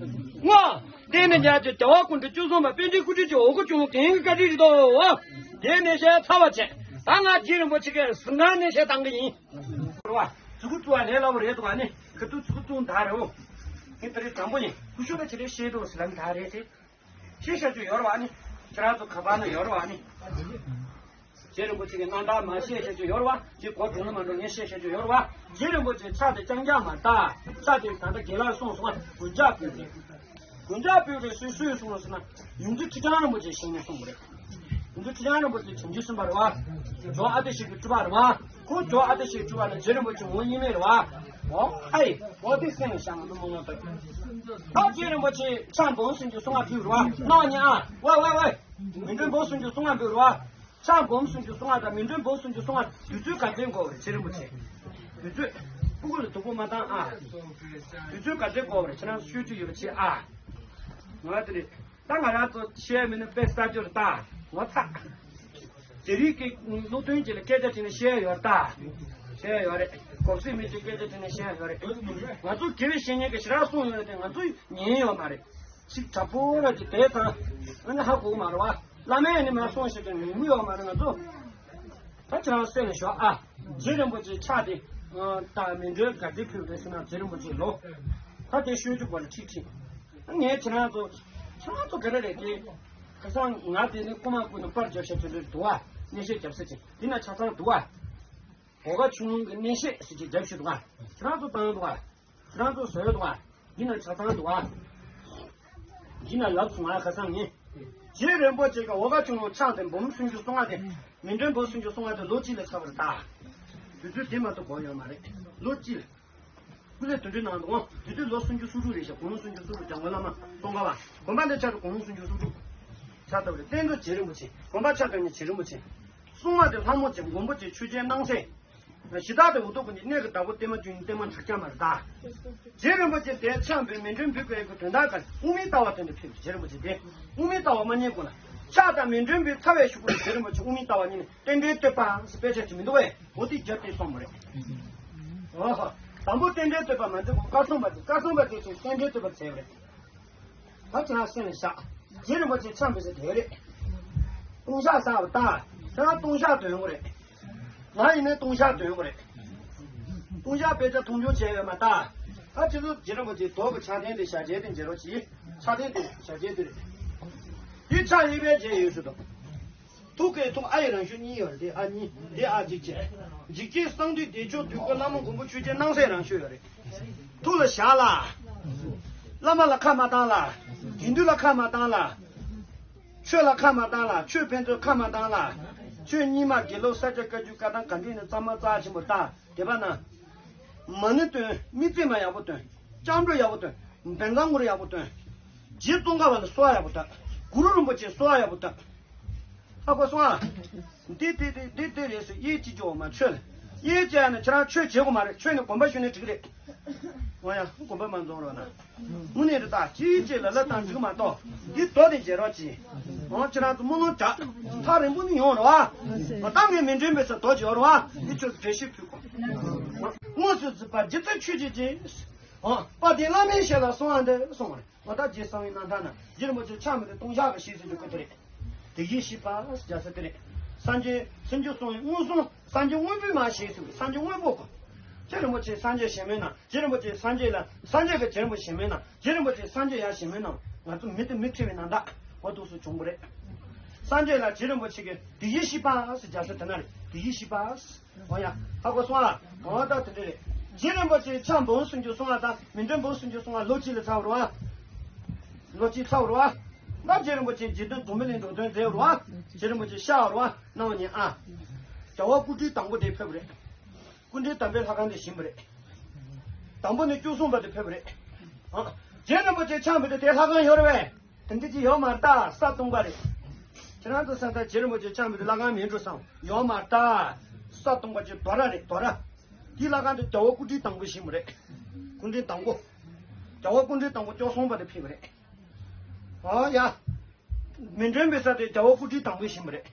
ངོ་། བརྟེན་ནས་ཉག་གཅིག་རྒྱལ་བ་ཀུན་འདུས་བཅུ་གསུམ་པ་པཎ་ཆེན་སྐུ་ཕྲེང་གཅིག་འོ་སྐོལ་ཆུང་ངུ་གན་གི་བཀའ་དྲིན་རེད་དོ། དེ་ནས་བཤད་ཚར་བ་བྱས། ད་ང་རྗེ་རིན་པོ་ཆེ་གི་གཟིམ་ཁང་ནས་བཤད་བཏང་གི་ཡིན། རེད་བ། ཚུ་གུ་བཙུགས་པ་ལས་སླ་བོ་རེད་འདུག་ཨ་ནི། ཁ་ཐུག་ཚུ་གུ་བཙུགས་ད་རེད་འོ། ངས་ད་རེས་དྲང་པོ་ཡིན། ཀུ་ཤུ་ལ་ཆེ་རེ་བཤད་འདུག་ཟེར་ལམ་ད་རེད་དེ། ཤེས་བྱ་ཅིག་ཡོད་རེད་བ་ཨ་ནི། ཁྱེད་རང་ཚོ་ཁ་པར་ན་ཡོད་རེད་བ་ཨ་ནི། རྗེ་རིན་པོ་ཆེ་གི་རྣམ་ཐར་མ་བཤད་བཤད་ཅིག་ཡོད་རེད་བ། ཅིག་གོ་བྱུང་ན་མ་འགྲོ་ངས་བཤད་བཤད་ཅིག་ཡོད་རེད་བ། རྗེ་རིན་པོ་ཆེ་ཕྱག་དེ་རྐྱང་རྐྱང་མ་ལྟ། ཕྱག་དེ་ད་ལྟ་དགེ་ལགས་གསུངས་སོང་ང་མགོན་སྐྱབས་པུས་པས། མགོན་སྐྱབས་པུས་པས་སུས་སུས་གསུངས་ཟེར་ན་ཡོངས་འཛིན་ཁྲི་བྱང་རིན་པོ་ཆེ་བཞེངས་ནས་གསུངས་པ་རེད། ཡོངས་འཛིན་ཁྲི་བྱང་རིན་པོ་ཆེ་བྱང་ཆུབ་སེམས་དཔའ་རེད་བ། ཇོ་ཨ་ཏི་ཤའི་གི་སྤྲུལ་པ་རེད་བ། ཁོ་ཇོ་ཨ་ཏི་ཤའི་སྤྲུལ་པ་ལ་རྗེ་རིན་པོ་ཆེ་ངོ་བོ་དབྱེར་མེད་རེད་བ། ཨོ་ཧའི་ཨོ་དེ་སེམས་ལ་བཞག་མ་འདུག་མོ་ང་ད། ད་རྗེ་རིན་པོ་ཆེ་ཕྱག་འབུམ་སུམ་ཅུ་སོ་ལྔ་ཕུལ་རེད་བ། གནང་ཉེ་ཨ། ཝེ་ཝེ་ཝེ། མཎྜལ་འབུམ་སུམ་ཅུ་སོ་ལྔ་འབུལ་རོ། ཕྱག་འབུམ་སུམ་ཅུ་སོ་ལྔ་དང་མཎྜལ་འབུམ་སུམ་ཅུ་སོ་ལྔ་དུས་ཚོད་ག་ཚོད་འགོར་བ་རེད་རྗེ་རིན་པོ་ཆེ། དུས་ཚོད། སྤུ་གུ་ལ་སྡུག་པོ་མ་བཏང་ཨ། དུས་ཚོད་ག་ཚོད་འགོར་བ་རེད་ཁྱེད་རང་ཤོད་རྒྱུ་ཡོད་པ་བྱེད་ཨ། ང་དེ་རེད། ད་ང་རང་ཚོ་བཤད་མི་ནི་དཔེ་ས་སྦྱོར་ད། ངོ་ཚ། རྗེ་རིགས་ཀྱི་སློབ་སྟོན་གྱི་ལ་སྐད་ཆ་དྲིས་ནས་བཤད་ཡོད་ད། བཤད་ཡོད་རེད། གོམས་གཤིས་མི་གཅིག་སྐད་ཆ་དྲིས་ནས་བཤད་ཡོད་རེད། ང་ཚོ་དགེ་བའི་བཤེས་གཉེན་གྱི་ཞེ་དྲག་གསུངས་ཡོད་རེད་དེ་ང་ཚོ་ཉན་ཡོད་མ་རེད། ཞིག་དྲག་པོ་ར་ཅིག་དེ་དང་། ཨ་ནི་ཧ་གོ་གི་མ་རེད་བ། བླ་མས་ནི་མ་གསུངས་ཞེས་ཀྱང་ཉན་གི་ཡོད་མ་རེད་ང་ཚོ། ད་ཁྱེད་རང་སེམས་ལ་ཞོག་ཨ། རྗེ་རིན་པོ་ཆེ་ཕྱག་དེ། ད་མཎྜལ་ག་དེ་ཕུལ་རེད་ཟེར་ན་རྗེ་རིན་པོ་ཆེ་ལོ། ད་དེ་ཤོད་རྒྱུ་དགོས་ལ་ཁྲིག་ཁྲིག་ངས་ཁྱེད་རང་ཚོ། ཁྱེད་རང་ཚོ་ག་རེ་རེད་དེ། ཁ་སང་ང་དེ་ནི་རྐུ་མ་རྐུ་ནས་པར་རྒྱབ་ཤག་ཆེན་པོའི་འདུག་ཨ། གནས་བཤད་རྒྱབ་ས་ཅིག་འདི་ན་ཆ་ཚང་འདུག་ཨ། འོ་ག་ཆུང་ངུ་གི་གནས་བཤད་ཟེར་གྱི་རྒྱབ་ཤིག་འདུག་ཨ། ཁྱེད་རང་ཚོ་བཏང་འདུག་ཨ། ཁྱེད་རང་ཚོ་བཟོས་འདུག་ཨ། འདི་ན་ཆ་ཚང་འདུག་ཨ། འདི་ན་ལབ་སོང་ང་ཁ་སང་ངས། རྗེ་རིན་པོ་ཆེ་གི་འོ་ག་ཆུང་ངུ་ཕྱག་དེ་འབུམ་སུམ་ཅུ་སོ་ལྔ་དེ། མཎྜལ་འབུམ་སུམ་ཅུ་སོ་ལྔ་དེ་ལོ་གཅིག་ལ་ཚར་བ་རེད་ད། དུས་ཚོད་དེ་མ་གཏོགས་འགོར་ཡོད་མ་རེད། ལོ་གཅིག་ལ། སྐུ་ལས་དོན་འགྲུབ་གནང་འདུག་དུས་ཚོད་ལོ་སུམ་ཅུ་སོ་དྲུག་རེད་ཤག་དགུང་ལོ་སུམ་ཅུ་སོ་དྲུག་འཇམ་མགོན་བླ་མ་ཙོང་ཁ་པ། དགོན་པ་འདི་ཆགས་དུས་དགུང་ལོ་སུམ་ཅུ་སོ་དྲུག་ཆ་ལྟ་བུ་རེད། རྟེན་གཙོ་རྗེ་རིན་པོ་ཆེ། དགོན་པ་ཆ་ཐམས་ཅད་རྗེ་རིན་པོ་ཆེ། སྲུང་མ་དེ་ལྷ་མོ་རྗེ། མགོན་པོ་རྗེ། ཆོས་རྒྱལ་སྣང་གསལ། གཞི་བདག་དེ་འུ་ཐུག་གི་གནས་ཀྱི་བདག་པོ་བརྟན་མ་བཅུ་གཉིས་བརྟན་མ་ཁྲག་རྒྱ་མ་རེད་ད། རྗེ་རིན་པོ་ཆེ་དེ་ཕྱག་འབུལ་མཎྜལ་འབུལ་དགོས་ཀྱི་དོན་དག་ག་དབུ་མའི་ལྟ་བ་དོན་དུ་ཕེབས། རྗེ་རིན་པོ་ཆེ་དེ་དབུ་མའི་ལྟ་བ་མ་རྙེད་གོང་ལ། ཕྱག་དང་མཎྜལ་འབུལ་ཚར་བའི་གཞུག་གུ་རྗེ་རིན་པོ་ཆེ་དབུ་མའི་ལྟ་བ་རྙེད་ནས་རྟེན་འབྲེལ་བསྟོད་པ་ཟེར་དཔེ་ཆ་ཅིག་མི་འདུག་བས། འོ་དེ་རྒྱབ་དེ་སོང་མ་རེད། ཨོ་ཧོ། དང་པོ་རྟེན་འབྲེལ་བསྟོད་པ་མ་འདུག་གོ། བཀའ་སྲུང་པ་དེ། བཀའ་སྲུང་པ་དེ་ཚོས་རྟེན་འབྲེལ་བསྟོད་པ་བྱས་པ་རེད། ད་ཁྱེད་རང་སེམས་ལ་བཞག་རྗེ་རིན་པོ་ཆེ་ཕྱག་འབུལ་ས་དེ་རེད། ལྟུང་བཤགས་བསགས་པ་ད། ཁྱེད་རང་ལྟུང་བཤགས་འདོན་དགོས་རེད། ང་ཡིན་ནའི་ལྟུང་བཤགས་འདོན་དགོས་རེད། ལྟུང་བཤགས་དཔེ་ཆ་མཐོང་ཆུང་བྱས་ཡོད་མ་ད། ད་ཁྱེད་ཚོ་རྗེ་རིན་པོ་ཆེའི་མདོག་གི་ཕྱག་རྟེན་དེ་ཞལ་མཇལ་དེ་མཇལ་རོགས་གྱིས། ཕྱག་རྟེན་དེ་ཞལ་མཇལ་དེ་རེད། དེ་ཕྱག་གཡས་པའི་རྗེས་ཡོད་ཟེར་དང་། ཐུགས་ཀའི་ཐུགས། ཨ་ཡི་རང་ཤུགས་གཉིས་ཡོད་རེད་དེ། ཨ་གཉིས་དེ། ཨ་འཇིགས་བྱེད། འཇིགས་བྱེད་གསང་འདུས་བདེ་མཆོག་འདུས་སྐུ། བླ་མ་མགོན་པོ་ཆོས་རྒྱལ་སྣང་གསལ་རང་ཤུགས་ཡོད་རེད། ཐུགས་ལ་བཞག་ལ། བླ་མ་ལ་ཁ་མ་བཏང་ལ། དགེ་འདུན་ལ་ཁ་མ་བཏང་ལ། ཆོས་ལ་ཁ་མ་བཏང་ལ། ཆོས་ཕན་ཚུན་ཁ་མ་བཏང་ལ། ཆོས་རྙིང་མ་དགེ་ལུགས་ས་སྐྱ་བཀའ་བརྒྱུད་བཀའ་ཐང་ག་འདྲ་ཡིན་ན་གཙང་མ་རྩ་ཆེན་པོ་ད་དད་པ་ན། མ་ཎི་འདོན། དམིགས་བརྩེ་མ་ཡག་པོ་འདོན། སྐྱབས་འགྲོ་ཡག་པོ་འདོན། བན་ཚང་ངུར་ཡག་པོ་འདོན། རྗེ་ཙོང་ཁ་པ་ལ་གསོལ་བ་ཡག་པོ་འདོན། གུ་རུ་རིན་པོ་ཆེ་གསོལ་བ་ཡག་པོ་འདོན། ཧ་གོ་སོང་ཨ། འདི་འདི་འདི་འདི་འདི་རེད་ཟེར་གཡས་ཅི་ཅོ་མ་ཆོས་ལ། གཡས་ཅི་ཡ་ན་ཁྱེད་རང་ཆོས་བྱེད་དགོས་མ་རེད། ཆོས་ནི་དགོན་པ་ཞུགས་ནས་འགྲིག་རེད། འོ་ཡ། དགོན་པ་མ་འཛོམས་རོགས་གནང་། དངོས་གནས་རེད་ད། ཅིའི་ཅིའི་ལ་ལ་དང་འགྲིག་མ་གཏོགས། འདི་རྡོ་དེ་འཇལ་རོགས་གྱིས། འོ་ཁྱེད་རང་ཚོ་སྨོན་ལམ་རྒྱག་ཐག་རིང་པོ་ནས་ཡོང་རོགས་ཨ། འོ་ད་ངས་མཎྜལ་འབུལ་ས་རྡོ་འཇལ་རོགས་ཨ། འདི་ཁྱོད་ཚོ་འགྲེལ་བཤད་ཕུལ་དགོས། དངོས་སུ་གཟིགས་པ་རྗེ་བཙུན་ཆོས་ཀྱི་རྗེ། འོ་དཔལ་ལྡན་བླ་མའི་ཞལ་ལ་གསོལ་བ་འདེབས་གསུངས་པ་རེད། འོ་ད་རྗེ་གསང་བའི་རྣམ་ཐར་ན་རྗེ་རིན་པོ་ཆེ་ཕྱག་མི་དེ་ལྟུང་བཤགས་ཀྱི་ཞེས་ཟེར་རྒྱུ་ཀུན་ཏུ་རེད། དེ་ཡིས་ཤིས་པ་རྒྱ་ས་དེ་རེད། སངས་རྒྱས་སུམ་ཅུ་སོང་བའི་མངོན་སུམ་སངས་རྒྱས་དངོས་པོའི་མ་ཞེས་ཟེར་བའི་སངས་རྒྱས་དངོས་པོ་གོ། རྗེ་རིན་པོ་ཆེ་སངས་རྒྱས་གཞན་མིན་ན། རྗེ་རིན་པོ་ཆེ་སངས་རྒྱས་ལ། སངས་རྒྱས་ཀྱི་རྗེ་རིན་པོ་གཞན་མིན་ན། རྗེ་རིན་པོ་ཆེ་སངས་རྒྱས་ཡང་གཞན་མིན་ན། ང་ཚོ་མི་དེ་མི་ཁྲི་བའི་ནང་དག་འོ་འདུག་སུ་བྱུང་བ་རེད། སངས་རྒྱས་ལ་རྗེ་རིན་པོ་ཆེ་གི་དེ་ཡིས་ཤིས་པ་ཟེར་རྒྱ་ས་དེ་ན་རེད། དེ་ཡིས་ཤིས་པ། འོ་ཡ། ཧ་གོ་སོང་ཨ། འོ་ད་དེ་འདྲ་རེད། རྗེ་རིན་པོ་ཆེ་ཕྱག་འབུམ་སུམ་ཅུ་སོང་བ་དང་མཎྜལ་འབུམ་སུམ་ཅུ་སོང་བ་ལོ་གཅིག་ལ་ཚར་བ་རེད་བ། ལོ་གཅིག་ཚར་བ་རེད་བ། ད་རྗེ་རིན་པོ་ཆེ་རྗེ་བཙུན་འཛམ་བུ་གླིང་འགྲོ་དོན་མཛད་པ་རེད་བ། རྗེ་རིན་པོ་ཆེ་ཤར་བ་རེད་བ། གནང་བ་ཉིད་ཨ། རྒྱལ་བ་སྐུ་ཕྲེང་དང་པོ་དེ་ཕེབས་པ་རེད། སྐུ་ཕྲེང་དང་པོའི་ལྷ་ཁང་དེ་བཞེངས་པ་རེད། དང་པོ་ནས་བཅུ་གསུམ་པ་དེ་ཕེབས་པ་རེད། ཨ། རྗེ་རིན་པོ་ཆེ་ཕྱག་འབུལ་དུས་དེ་ལྷ་ཁང་ཡོད་རེད་བས། དེ་འདྲ་ཅིག་ཡོད་མ་རེད་ད། ས་སྟོང་པ་རེད། ཁྱེད་རང་ཚོ་ས་ད་རྗེ་རིན་པོ་ཆེ་ཕྱག་འབུལ་དུས་ལྷ་ཁང་མེད་འགྲོ་བསམ། ཡོད་མ་རེད་ད། ས་སྟོང་པ་ཅིག་རྡོ་ར་རེད། རྡོ་ར། དེའི་ལྷ་ཁང་དེ་རྒྱལ་བ་སྐུ་ཕྲེང་དང་པོས་བཞེངས་པ་རེད། སྐུ་ཕྲེང་དང་པོ། རྒྱལ་བ་སྐུ་ཕྲེང་དང་པོ་བཅུ་གསུམ་པ་དེ་ཕེབས་པ་རེད། ཨོ་ཡ། མཎྜལ་འབུལ་ས་དེ་རྒྱལ་བ་སྐུ་ཕྲེང་དང་པོས་བཞེངས་པ་རེད།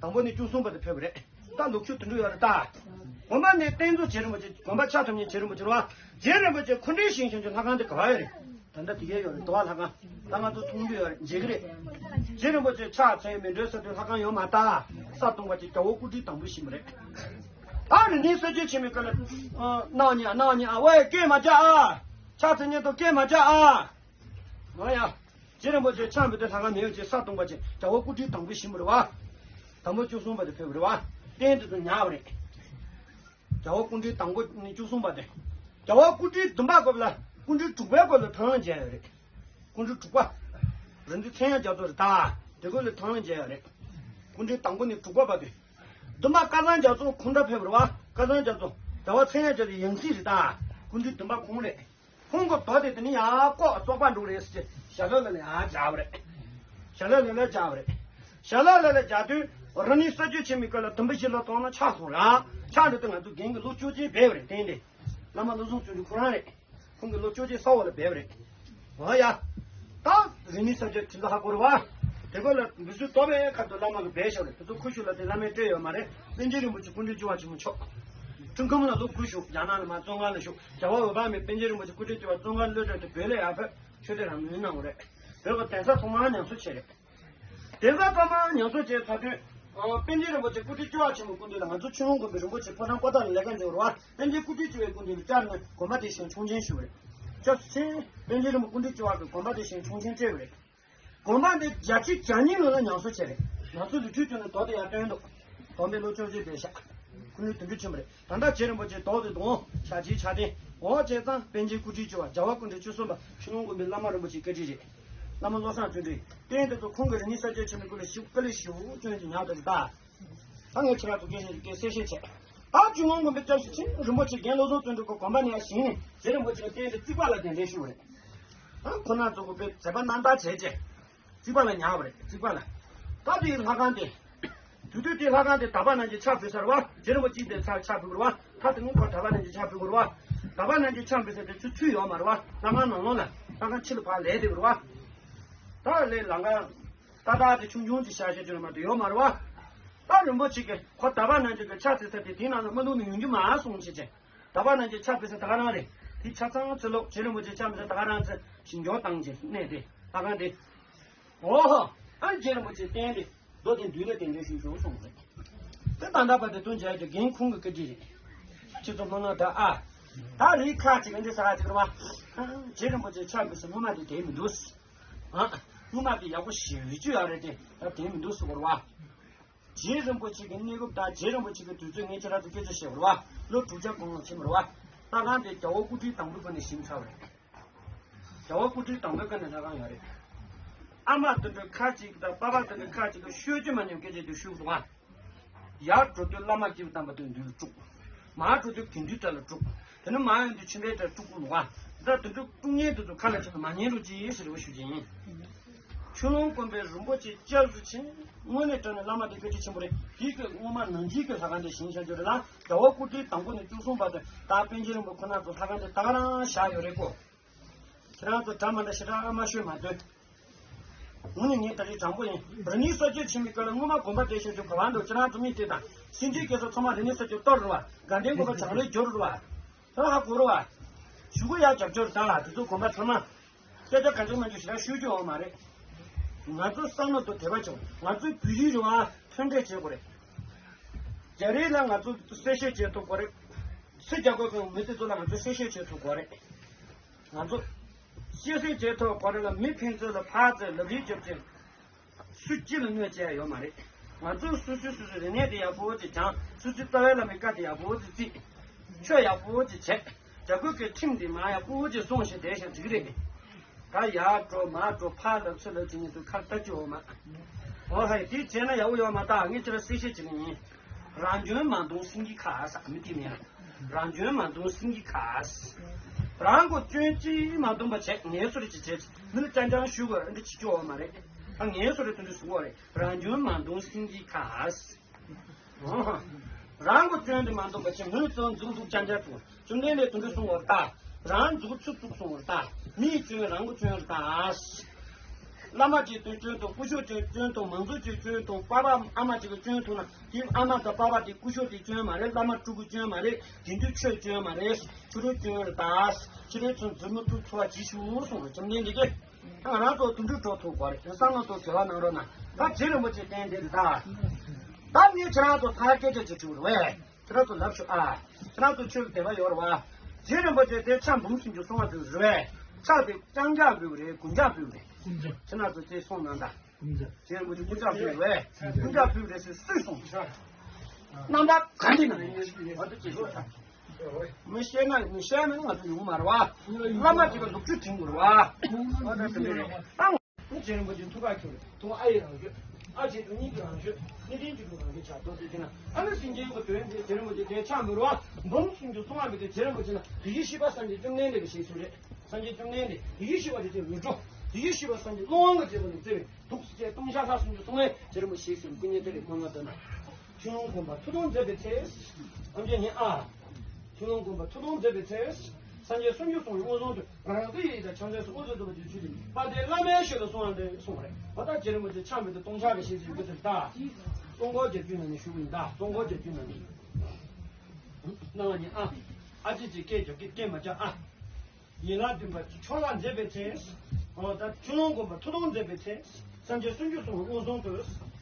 དང་པོ་ནས་བཅུ་གསུམ་པ་དེ་ཕེབས་པ་རེད། ད་ལོ་རྒྱུས་དེ་འདྲ་ཡོད་རེད་ད། དགོན་པ་ནས་རྟེན་གཙོ་རྗེ་རིན་པོ་ཆེ། དགོན་པ་ཆ་ཐམས་ཅད་རྗེ་རིན་པོ་ཆེ་རེད་བ། རྗེ་རིན་པོ་ཆེ་སྐུ་ཕྲེང་བཞེངས་བཞེངས་ཀྱི་ལྷ་ཁང་དེ་ག་བ་ཡོད་རེད། ད་ལྟ་དེ་གས་ཡོད་རེད། རྡོ་བ་ལྷ་ཁང་། ད་ང་ཚོ་མཐོང་རྒྱུ་ཡོད་རེད། མཇལ་གི་རེད། རྗེ་རིན་པོ་ཆེ་ཕྱག་འཚལ་མཎྜལ་ས་དེ་ལྷ་ཁང་ཡོད་མ་རེད་ད། ས་སྟོང་པ་ཅིག་རྒྱལ་བ་སྐུ་ཕྲེང་དང་པོས་བཞེངས་པ་རེད། ད་རིག་གནས་གསར་བརྗེ་ཆེན་མོའི་སྐབས་ལ། ཨ། གནང་ཉིན་གནང་ཉིན་ཨ། ཝེ་སྐད་མ་རྒྱག་ཨ། ཕྱག་འཚལ་ཉིན་དུ་སྐད་མ་རྒྱག་ཨ། ཨོ་ཡ། རྗེ་རིན་པོ་ཆེ་ཕྱག་འབུལ་དུས་ལྷ་ཁང་མེད་པ་ཅིག་ས་སྟོང་པ་ཅིག་རྒྱལ་བ་སྐུ་ཕྲེང་དང་པོས་བཞེངས་པ་རེད་བ། དང་པོ་བཅུ་གསུམ་པ་དེ་ཕེབས་པ་རེད་བ། རྟེན་དེ་ཚོ་ཉར་བ་རེད། རྒྱལ་བ་སྐུ་ཕྲེང་དང་པོ་ནས་བཅུ་གསུམ་པ་དེ། རྒྱལ་བ་སྐུ་ཕྲེང་བདུན་པ་སྐབས་ལ་སྐུ་ཕྲེང་དྲུག་པའི་སྐབས་ལ་དང་བླངས་མཇལ་ཡོད་རེད། སྐུ་ཕྲེང་དྲུག་པ། རིག་འཛིན་མཚན་ཡང་རྒྱ་མཚོ་རེད་ད། དེ་སྐབས་ལ་དང་བླངས་མཇལ་ཡོད་རེད། སྐུ་ཕྲེང་དང་པོ་ནས་དྲུག་པ་བར་དུ། བདུན་པ་བསྐལ་བཟང་རྒྱ་མཚོ་ཁོང་འདྲ་ཕེབས་པ་རེད་བ། བསྐལ་བཟང་རྒྱ་མཚོ། རྒྱལ་བ་མཚན་ཡང་རྒྱ་མཚོའི་ཡང་སྲིད་རེད་ད། སྐུ་ཕྲེང་བདུན་པ་ཁོང་རེད། ཁོང་གི་རྡོ་དེ་དེ་ནི་ཡང་ཀོ་བཙོག་པ་འགྲོ་རེད་ཟེར་གྱི་ཞྭ་ལོ་ལ་ལ་ཡང་སྦྱར་བ་རེད། ཞྭ་ལོ་ལ་ལ་སྦྱར་བ་རེད། ཞྭ་ལོ་ལ་ལ་སྦྱར་དུས་རིག་གནས་གསར་བརྗེ་ཆེན་མོའི་སྐབས་ལ་དུམ་བུ་བཞི་ལ་བཙོང་ན་ཆག་སོང་ར། ཆག་འགྲོ་དུས་ང་ཚོ་རྒན་གྱི་ལོ་བཅོ་བརྒྱད་སྦས་པ་རེད། བསྟན་ཏེ། བླ་མ་བློ་བཟང་བརྩོན་འགྲུས་ཁོ་རང་རེད། ཁོང་གི་ལོ་བཅོ་བརྒྱད་ས་འོག་ལ་སྦས་པ་རེད། འོ་ཡ། ད་རིག་གནས་གསར་བརྗེ་དེ་ཚོ་ཧ་གོ་རེད་བ། དེ་སྐབས་ལ་འབུ་སུ་ཏོ་བའི་ཁ་ཐུག་བླ་མ་གི་སྦས་ཤོག་རེད། དེ་ཚོ་ཁུ་བྱུག་ལ་དེ་བླ་མས་སྤྲད་ཡོད་མ་རེད། པཎ་ཆེན་རིན་པོ་ཆེ་སྐུ་ཕྲེང་བཅུ་པ་ཆེན་པོ་མཆོག་ཁྲིམས་ཁང་ལ་ལོ་དགུ་བཞུགས། རྒྱ་ནག་ལ་མར་བཙོན་ཁང་ལ་བཞུགས། རྒྱལ་བ་འོད་དཔག་མེད་པཎ་ཆེན་རིན་པོ་ཆེ་སྐུ་ཕྲེང་བཅུ་པ་བཙོན་ཁང་གློད་གྲོལ་དུ་བོད་ལ་ཡར་ཕེབས། ཆོས་སྡེ་རང་མོས་གནང་བ་རེད། བོད་ཀྱི་གདན་ས་ཚང་མ་ཉམས་གསོ་བྱས་རེད། གདན་ས་ཚང་མ་ཉམས་གསོ་བྱས་ཚར་དུས། ཨ། པཎ་ཆེན་རིན་པོ་ཆེ་སྐུ་ཕྲེང་བཅུ་པ་ཆེན་པོ་སྐུ་མདུན་ལ་ང་ཚོ་ཆོས་ལུང་དགོན་པའི་རིན་པོ་ཆེ་ཕོ་བྲང་པོ་ཏཱ་ལ་ལས་ཀ་འབྱོར་བ། པཎ་ཆེན་སྐུ་ཕྲེང་བཅུ་པའི་སྐུ་མདུན་ལ་བཅར་ནས་དགོན་པ་དེ་བཞེངས་ཆོག་མཆན་ཞུས་པ་རེད། སྐྱབས་སུ་མཆི། པཎ་ཆེན་རིན་པོ་སྐུ་ཕྲེང་བཅུ་པ་གིས་དགོན་པ་དེ་བཞེངས་ཆོག་མཆན་སྤྲད་པ་རེད། དགོན་པ་འདི་བརྒྱ་ཆ་གྱ་གཉིས་ལོན་ལ་ཉམས་གསོ་བྱས་རེད། ང་ཚོ་ལུས་ཁྲུས་བྱུང་ནས་རྡོ་དེ་ཡར་བཏོན་འདུག་རྡོ་དེ་ལོ་བཅོ་བརྒྱད་འདས་ཤག་ཁུ་ནུས་དུམ་བུ་ཆེན་པོ་རེད། ད་ལྟ་རྗེ་རིན་པོ་ཆེ་རྡོ་དེ་དོང་ཞག་གཅིག་ཆག་སྟེ། འོ་བྱས་ཙང་པཎ་ཆེན་སྐུ་ཕྲེང་བཅུ་པ། རྒྱལ་བ་སྐུ་ཕྲེང་བཅུ་གསུམ་པ་ཆོས་ལུང་དགོན་པའི་བླ་མ་རིན་པོ་ཆེའི་བཀའ་དྲིན་རེད། བླ་མ་བློ་བཟང་བརྩོན་འགྲུས། རྟེན་དེ་ཚོ་ཁོང་གི་རིག་གནས་གསར་བརྗེ་ཆེན་མོའི་སྐོར་ལ་ཞིབ་དཀའ་ལས་ཞིབ་བསྐྱོན་གྱི་ཉག་དེ་རེད་ད། ད་ངས་ཁྱེད་རང་ཚོ་སྐད་ཆ་ཞིག་སྐད་གསལ་བཤད་བྱས། ད་ཆོས་ལུང་དགོན་པའི་སྐྱབས་སུ་མཆི། རིན་པོ་ཆེ་རྒན་བློ་བཟང་བརྩོན་འགྲུས་ཀྱིས་དགོན་པ་ནས་ཡར་བཞེངས་ནས་རྗེ་རིན་པོ་ཆེ་ལ་རྟེན་འབྲེལ་རྩིག་པ་ལ་གདན་འདྲེན་ཞུས་པ་རེད། ད་ཁོ་ན་ཚོ་གི་དཔེ་མཛད་པ་རྣམ་དག་བྱས་རྗེས། རྩིག་པ་ལ་ཉར་བ་རེད། རྩིག་པ་ལ། ད་དེའི་ལྷ་ཁང་དེ། དུས་དུས་དེ་ལྷ་ཁང་དེ་དག་པ་རྣམས་ཀྱི་ཕྱག་ཕུལ་ས་རེད་བ། རྗེ་རིན་པོ་ཆེ་དེ་ཕྱག་ཕྱག་ཕུལ་དགོས་རེད་བ། ད་དེ་ནས་ཁོ་དག་པ་རྣམས་ཀྱི་ཕྱག་ཕུལ་དགོས་རེད་བ། དག་པ་རྣམས་ཀྱི་ཕྱག་ཕུལ་ས་དེ་ཚུར་ཚུད་ཡོད་མ་རེད་བ། ལྷ་ཁང་ནང་ལོགས་ལ། ལྷ་ཁང་ཕྱི་ལ་ཕར་ལས་དེ་རེད་བ། ད་ལས་ལམ་ཁ་ཏག་ཏག་དེ་ཆུང་ཆུང་ཅིག་བཞག་བཞག་ཅིག་རེད་མ་གཏོགས་ཡོད་མ་རེད་བ། ད་རིན་པོ་ཆེ་གིས་ཁོ་དག་པ་རྣམས་ཀྱི་ཕྱག་ཕུལ་ས་དེ་དེའི་ནང་ལ་མ་བླུགས་ན་ཡོང་རྒྱུ་མ་སོང་ཅེས་བྱས། དག་པ་རྣམས་ཀྱི་ཕྱག་ཕུལ་ས་ད་ག་རང་རེད། དེ་ཆ་ཚང་ཚུར་ལོག་རྗེ་རིན་པོ་ཆེ་ཕྱག་ཕུལ་ས་ད་ག་རང་ཚུར་ཞིབ་འཇུག་བཏང་བྱས་གནས་དེ་ལྷ་ཁང་དེ། འོ་ཧོ། ཨ་རྗེ་རིན་པོ་ཆེ་བསྟན་ཏེ། མདོ་དེ་མདུན་ལ་གདན་འདྲེན་ཞུས་ཞུས་གསུངས་རེད། དེ་ད་ལྟ་བར་དུ་དོན་བྱས་ཀྱི་རྒན་ཁོང་གི་སྐད་ཆ་རེད། ཁྱེད་ཚོ་མ་ནོར་ད་ཨ། ད་རེས་ཁ་ཅིག་འདི་ཟ་ཁ་ཅིག་རེད་བ། རྗེ་རིན་པོ་ཆེ་ཕྱག་ཕུལ་ས་སྔོན་མ་དེ་དེ་མི་འདུག་ཨ། སྔོན་མ་དེ་ཡག་པོ་ཞེ་པོ་ཅིག་ཡོད་རེད་དེ་ད་དེ་མི་འདུག་ཟེར་གོ་རེད་བ། རྗེ་རིན་པོ་ཆེ་གི་གནས་སྐབས་དང་རྗེ་རིན་པོ་ཆེ་གི་དུས་ཚོད་ངས་ཁྱེད་རང་ཚོ་སྐད་ཆ་བཤད་པ་རེད་བ། ལོ་དྲུག་བརྒྱ་གོང་ལ་ཕྱིན་པ་རེད་བ། ལྷ་ཁང་དེ་རྒྱལ་བ་སྐུ་ཕྲེང་དང་པོའི་སྐབས་ནས་བཞེངས་ཚར་བ་རེད། རྒྱལ་བ་སྐུ་ཕྲེང་དང་པོའི་སྐབས་ནས་ལྷ་ཁང་ཡོད་རེད། ཨ་མ་དེ་འདྲ་ཁ་ཅིག་དང་པ་ཕ་དེ་འདྲ་ཁ་ཅིག་གིས་ཤོད་རྒྱུ་མ་མྱོང་སྐད་ཆ་དེ་ཤོད་འདུག་ཨ། ཡར་འགྲོ་དུས་བླ་མ་སྐྱེས་བུ་དམ་པ་དེ་མདུན་ལ་དཀྲུགས། མར་འགྲོ་དུས་དགེ་འདུན་གྲལ་ལ་དཀྲུགས། དེ་ནས་མར་ཡོང་དུས་ཆོས་པའི་གྲལ་དཀྲུགས་འདུག་ཨ། ད་དེ་འདྲ་དཀྲུག་མཁན་དེ་ཚོ་ཁ་ལ་ཆགས་ན་མ་ཉན་རོགས་གྱིས་ཟེར་བ་ཞུ་རྒྱུ་ཡིན། ཆོས་ལུང་དགོན་པའི་རིན་པོ་ཆེ་སྐྱབས་སུ་མཆི། དངོས་གནས་དྲང་གནས་བླ་མ་དེ་བཀའ་དྲིན་ཆེན་པོ་རེད། དེའི་སྐབས་སྔོན་མ་ནང་ཆེན་གྱི་ལྷ་ཁང་དེ་བཞེངས་བཞག་རྒྱུ་རེད་ལ། རྒྱལ་བ་སྐུ་ཕྲེང་དང་པོ་ནས་བཅུ་གསུམ་བར་དུ་ད་པཎ་ཆེན་རིན་པོ་ཁོ་ན་ཚོ་ལྷ་ཁང་དེ་ད་ག་རང་བཞག་ཡོད་རེད་གོ། ཁྱེད་རང་ཚོ་འདྲ་མ་འདྲ་ཞེ་དྲག་ཨ་མ་ཤོད་མ་འདོད། དངོས་གནས་ངས་ད་རེས་དྲང་པོ་ཡིན། རིག་གནས་གསར་བརྗེ་ཕྱིན་པའི་སྐབས་ལ་སྔོན་མ་དགོན་པ་བསྒྲིགས་བཞག་རྒྱུ་ག་བ་འདུག་ཁྱེད་རང་ཚོ་མི་དེ་དང་སེམས་ཅན་སྐྱེ་ས་ཚང་མ་རིག་གནས་གསར་བརྗེ་གཏོར་རེད་བ། དགའ་ལྡན་དགོན་པ་བྱང་རོལ་བསྒྱུར་རེད་བ། ད་ཧ་གོ་རེད་བ། གཞུག་གུ་ཡར་རྒྱབ་སྐྱོར་དང་དེ་ཚོ་དགོན་པ་ཚང་མ། སྐད་ཆ་ག་ཚོད་མ་འཇུ་ཞེ་དྲག་ཤོད་རྒྱུ་ཡོད་མ་རེད། ང་ཚོ་བསམ་བློ་དང་དད་པ་བྱུང་། ང་ཚོའི་བོད་ཡིག་རེད་བ་མཐུན་འབྲེལ་བྱེད་དགོས་རེད། རྒྱ་རིགས་ལ་ང་ཚོ་གསལ་བཤད་བྱེད་ཐུབ་དགོས་རེད། སུས་རྒྱ་གར་གི་མི་དེ་ཚོ་ལ་ང་ཚོ་གསལ་བཤད་བྱེད་ཐུབ་དགོས་རེད། ང་ཚོ་ཤེས་གསལ་བྱེད་ཐུབ་དགོས་རེད་ལ། མི་ཕན་ཚུན་ལ་ཕར་ཚུར་ལབ་རེས་རྒྱབ་ཅིང་། སུ་གཅིག་ལ་གནོད་བྱས་ཡོད་མ་རེད། ང་ཚོས་སོ་སོའི་སོ་སོའི་རིག་གནས་དེ་ཡག་པོ་ཅིག་སྦྱང་། སོ་སོའི་རྩ་བའི་བླ་མའི་བཀའ་དེ་ཡག་པོ་ཅིག་བརྩི། ཆོས་ཡག་པོ་ཅིག་བྱས། རྒྱ་བོད་ཀྱི་ཁྲིམས་དེ་མར་ཡག་པོ་ཅིག་སྲུང་བྱས་བསྡད་ཤག་འགྲིག་གི་རེད། ད་ཡར་འགྲོ་མར་འགྲོ་ཕར་ལབ་ཚུར་ལབ་བྱེད་མཁན་ཚོ་ཁ་བཏགས་ཀྱི་འོ་མ། འོ་ཧའི་དེ་བྱས་ན་ཡག་པོ་ཡོད་མ་རེད། ད་ངས་ཁྱེད་ལ་གསལ་བཤད་བྱེད་ཀྱི་ཡིན། རང་སྐྱོན་མ་འདོང་སེང་གེ་ཁ་ཟེར་མི་དེ་མིན། རང་སྐྱོན་མ་འདོང་སེང་གེ་ཁ། རང་གི་སྐྱོན་ཅིག་མ་འདོང་པ་བྱས། ངས་སུ་རེད་ཅིག་བྱས། མི་ལ་རྐྱང་རྐྱང་ཞུ་དགོས་འདི་བྱེད་ཀྱི་འོ་མ་རེད། ད་ངས་སུ་རེད་དེ་འདྲ་གསུང་གི་རེད། རང་སྐྱོན་མ་འདོང་སེང་གེ་ཁ། རང་གི་སྐྱོན་དེ་མ་འདོང་པ་བྱས། མི་ལ་ཚོ་འཛུགས་འཛུགས་རྐྱང་རྐྱང་བྱུང་། བཅོམ་ལྡན་འདས་དེ་འདྲ་གསུང་གི་རེད་ད། རང་འཛུགས་ཚུར་འཛུགས་གསུང་གི་རེད་ད། མིའི་སྐྱོན་རང་གི་སྐྱོན་རེད་ད། བླ་མ་གཅིག་དེ་སྐྱོན་དང་། སྐུ་ཞབས་གཅིག་སྐྱོན་དང་། མང་ཚོགས་གཅིག་སྐྱོན་དང་། པ་ཕ་ཨ་མ་གཅིག་གི་སྐྱོན་ཐུག་ན། དེ་ཨ་མ་དང་པ་ཕ་དེ་སྐུ་ཞབས་དེ་སྐྱོན་མ་རེད། བླ་མ་སྤྲུལ་སྐུ་སྐྱོན་མ་རེད། དགེ་འདུན་ཆོས་སྐྱོན་མ་རེད། ཁྱོད་རང་སྐྱོན་རེད་ད། ཁྱེད་རང་ཚོ་མཛུབ་མོ་ཐུག་ཚུགས་པ་གྱིས་ཤིག་གསུངས་རེད། བཅོམ་ལྡན་འདས་ཀྱིས། ང་རང་ཚོ་དེ་འདྲ་འགྲོ་ཐུབ་དགོས་རེད། བསམ་བློ་ཐོག་དགེ་བ་གནང་རོགས་གནང་། ད་རྗེ་རིན་པོ་ཆེ་བསྟན་དེ་རེད་ད། ད་ངས་ཁྱེད་རང་ཚོ་ཕར་སྐད་ཆ་ཅིག་དྲི་བ་རེད་བས། ཁྱེད་རང་ཚོ་ལབ་ཤོག་ཨ། ཁྱེད་རང་ཚོ་ཆོས་ལ་དད་པ་ཡོད་རེད་བ། རྗེ་རིན་པོ་ཆེ་དེ་ཕྱག་འབུམ་སུམ་ཅུ་སོ་ལྔ་ཕུལ་བ་རེད་བས། ཕྱག་དེ་རྐྱང་རྐྱང་ཕུལ་བ་རེད། གུང་རྐྱང་ཕུལ་བ་རེད། ཁྱེད་རང་ཚོ་དེ་གསུངས་གནང་དང་། རྗེ་རིན་པོ་ཆེ་གུང་རྐྱང་ཕུལ་བས། གུང་རྐྱང་ཕུལ་བ་རེད་ཟེར་སུས་གསུངས། རྣམ་པ་ག་འདི་ན་ཡོད། ང་ཚོ་ཅིག་ཤོད་ད། མི་ཤེས་ན་མི་ཤེས་མིན་ང་ཚོ་ཡོང་མ་རེད་བ། བླ་མ་ཅིག་ལ་ལོག་སྤྱོད་དྲན་དགོས་རེད་བ། ཨ་ད་དེ་འདྲ་རེད། རྗེ་རིན་པོ་ཆེ་ཐུགས་ཁ་ཁྱོད་ཐུགས་ཨ་ཡི་རང་ཤོད། ཨ་ཆེ་དུ་གཉིས་ཀྱི་རང་ཤོད། གཉིས་ལྡན་གྱི་དུ་རང་ཤོད་ཆགས་ཏོ་དེ་དེ་ན་ཨ་ནི་སེང་གེ་གི་དོན་དེ་རྗེ་རིན་པོ་ཆེ་དེ་ཆགས་མི་རུང་བ། འབུམ་སུམ་ཅུ་སོ་ལྔ་མི་དེ་རྗེ་རིན་པོ་ཆེ་ན་བདུད་བཞི་པ་སངས་རྒྱས་བཅོམ་ལྡན་འདས་ཀྱིས་བཞེས་ཟིན་རེད། སངས་རྒྱས་བཅོམ་ལྡན་འདས་བདུད་བཞི་པ་དེ་དེ་འུད་སྒྲོག་བདུད་བཞི་པ་སངས་རྒྱས་ཀླུ་དབང་གི་རྒྱལ་པོ་ནས་བརྩེ་བའི་དུག་སེལ་སྟོང་བཤགས་ལྷ་སུམ་ཅུ་སོ་ལྔའི་རྗེ་རིན་པོ་ཆེ་ཞེས་ཟེར་སྐུ་བརྙན་དེ་རེད། དགོངས་པ་དོན་དག་ཆོས་ལུང་དགོན་པ་ཐུགས་དམ་མཛད་པའི་ཚེ། ཨམ་ཅོག་ཉན་ཨ། ཆོས་ལུང་དགོན་པ་ཐུགས་དམ་མཛད་པའི་ཚེ། སངས་རྒྱས་སུམ་ཅུ་སོ་ལྔའི་དབུས་གཙང་དུ། ང་རང་སྐུ་ཡི་ཡིད་དང་ཕྱག་མཚན་སོགས། དངོས་སུ་ཐོབ་པའི་རྒྱུ་ཆོས་ཅན། དཔལ་ལྡན་བླ་མའི་ཞལ་དུ་གསོལ་བ་འདེབས་གསུངས་པ་རེད། ད་ལྟ་རྗེ་རིན་པོ་ཆེ་ཕྱག་འབུལ་དུས་སྟོང་ཕྲག་གི་ཞལ་གཟིགས་ཡོད་ཚུལ་ལྟ། གཙོ་འཁོར་རྒྱབ་བརྒྱུད་ནང་ནས་ཞུ་གི་ཡིན་ད། གཙོ་འཁོར་རྒྱབ་བརྒྱུད་ནང་ནས། གནང་བ་ཉིད་ཨ། ཨ་ཙི་ཙི་སྐད་རྒྱག་གི་སྐད་མ་རྒྱག་ཨ། ཡན་ལག་བདུན་པ་ཆོ་ག་མཛད་པའི་ཚེ། འོ་ད་ཆོས་ལུང་དགོན་པ་ཐུགས་དམ་མཛད་པའི་ཚེ། སངས་རྒྱས་སུམ་ཅུ་སོ་ལྔའི་དབུས་གཙང་དུ།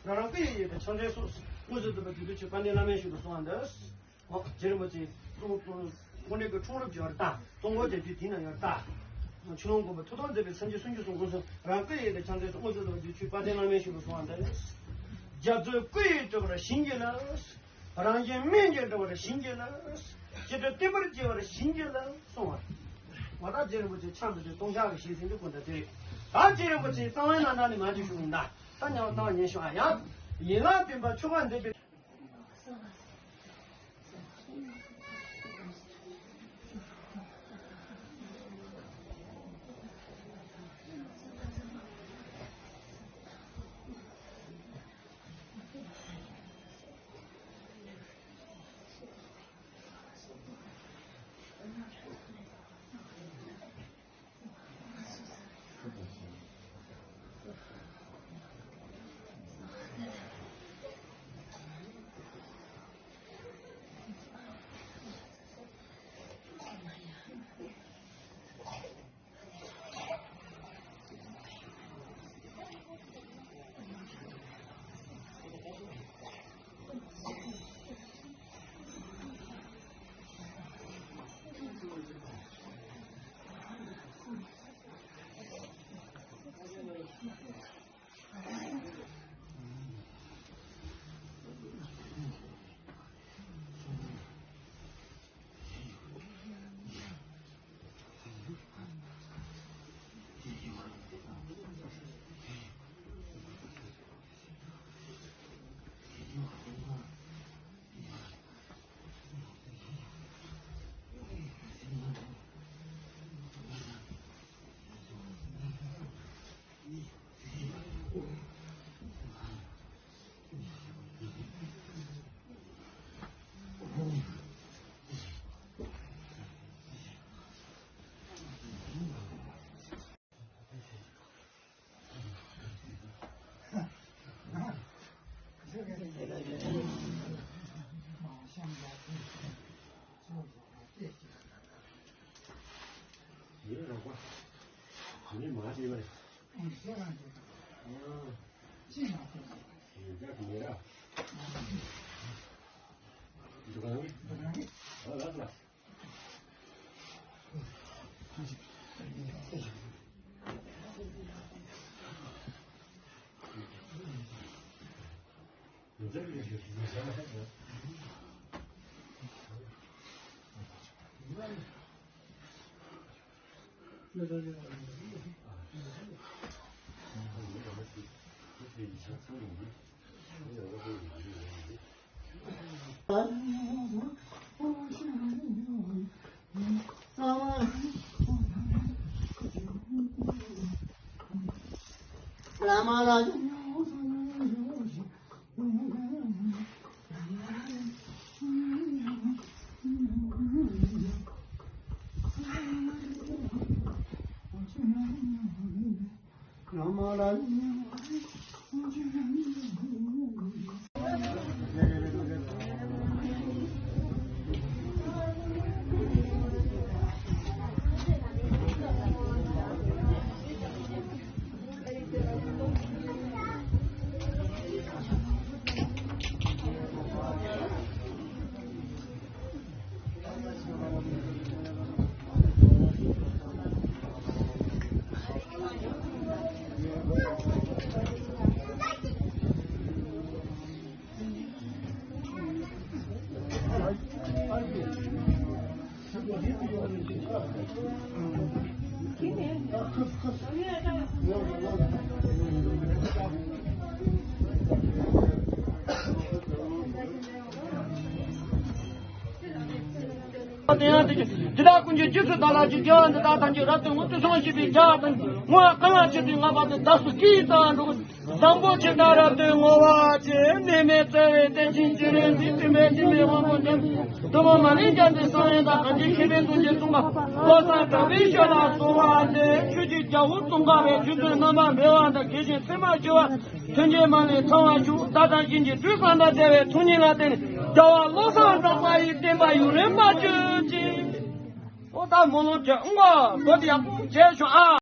ང་རང་སྐུ་ཡི་ཡིད་དང་ཕྱག་མཚན་སོགས། དངོས་སུ་ཐོབ་པའི་རྒྱུ་ཆོས་ཅན། དཔལ་ལྡན་བླ་མའི་ཞལ་དུ་གསོལ་བ་འདེབས། འོ་རྗེ་རིན་པོ་ཆེ་གཙོ་བོ་དངོས་གནས་ཀྱི་འཁྲུངས་རབས་ཀྱི་བར་དང་གཙོ་འཁོར་རྒྱབ་བརྒྱུད་དེའི་ནང་ཡོད་ད། ཆོས་ལུང་དགོན་པ་ཐུགས་དམ་མཛད་པའི་སངས་རྒྱས་སུམ་ཅུ་སོ་ལྔའི་དབུས་གཙང་དུ། ང་རང་སྐུ་ཡི་ཡིད་དང་ཕྱག་མཚན་སོགས། དངོས་སུ་ཐོབ་པའི་རྒྱུ་ཆོས་ཅན། དཔལ་ལྡན་བླ་མའི་ཞལ་དུ་གསོལ་བ་འདེབས། རྒྱ་མཚོའི་སྐུ་ཡིས་སྤྲུལ་པར་བྱིན་གྱིས་རློབས། རང་གཞན་སྨན་གྱིས་འགྲོ་བར་བྱིན་གྱིས་རློབས། སྐྱེ་འགྲོ་བསྟན་པར་བྱེད་པར་བྱིན་གྱིས་རློབས་གསུངས་པ་རེད། འོ་ད་རྗེ་རིན་པོ་ཆེ་ཕྱག་འབུལ་དུས་སྟོང་ཕྲག་གི་ཞལ་གཟིགས་འདི་ཀུན་ད་དེ་རེད། ད་རྗེ་རིན་པོ་ཆེ་གསང་བའི་རྣམ་ཐར་ནས་མར་ཅིག་ཞུ་ཡིན་ད། ད་ཉམས་སུ་བཏང་བ་ཉན་ཤོག་ཨ། ཡང་ཡན་ལག་བདུན་པ་ཆོ་ག་མཛད་པའི། དེ་ཡང་དེ་བཞིན་དེ་དག་ཀུན་གྱི་རྗེས་སུ་བདག་སློབ་ཅིང་། དགེ་བ་འདི་དག་ཐམས་ཅད་རབ་ཏུ་བསྔོ། དུས་གསུམ་གཤེགས་པའི་རྒྱལ་བ་དང་། བསྔོ་བ་གང་ཡང་ཆེད་དུ་བསྔགས་པ་དེ་བདག་སོགས་ཀྱིས་ཀྱང་འགྲུབ། བཟང་པོ་ཇི་ལྟར་རབ་ཏུ་བསྔོ་བ་བཞིན། གནས་མལ་བརྩེ་བའི་གཏེར་ཆེན་སྤྱན་རས་གཟིགས། སྟོན་པའི་སྤྲིན་ལས་དབང་པོ་རྣམས། གདོད་མ་ལས་ཀྱང་འདིར་སངས་རྒྱས་དང་། གང་ཞིག་མཁྱེན་པའི་ཐུགས་རྗེས་གསུངས་པ། བློ་བཟང་གྲགས་པའི་ཞལ་ལ་གསོལ་བ་འདེབས། ཆོས་ཀྱི་རྒྱལ་པོ་ཙོང་ཁ་པའི། ཆོས་ཚུལ་རྣམ་པར་སྤེལ་བ་དང་། དགེ་བཤེས་ཚད་མར་གྱུར་པ། ཐུགས་རྗེ་མ་ལུས་ཚང་བར་ཤོག། བདག་དང་གཞན་གྱི་དུས་གང་དང་བདེ་བའི་ཐུགས་ཉིད་ལ་བརྟེན་ནས། རྒྱལ་བ་བློ་བཟང་གྲགས་པ་ཡི་བསྟན་པ་ཡུན་རིང་བར་གྱུར་ཅིག། ཨོ་ད་སྨོན་ལམ་གྱི་དབུ་མ་བོ་དེ་ཡག་པོ་བྱས་ཤོག་ཨ།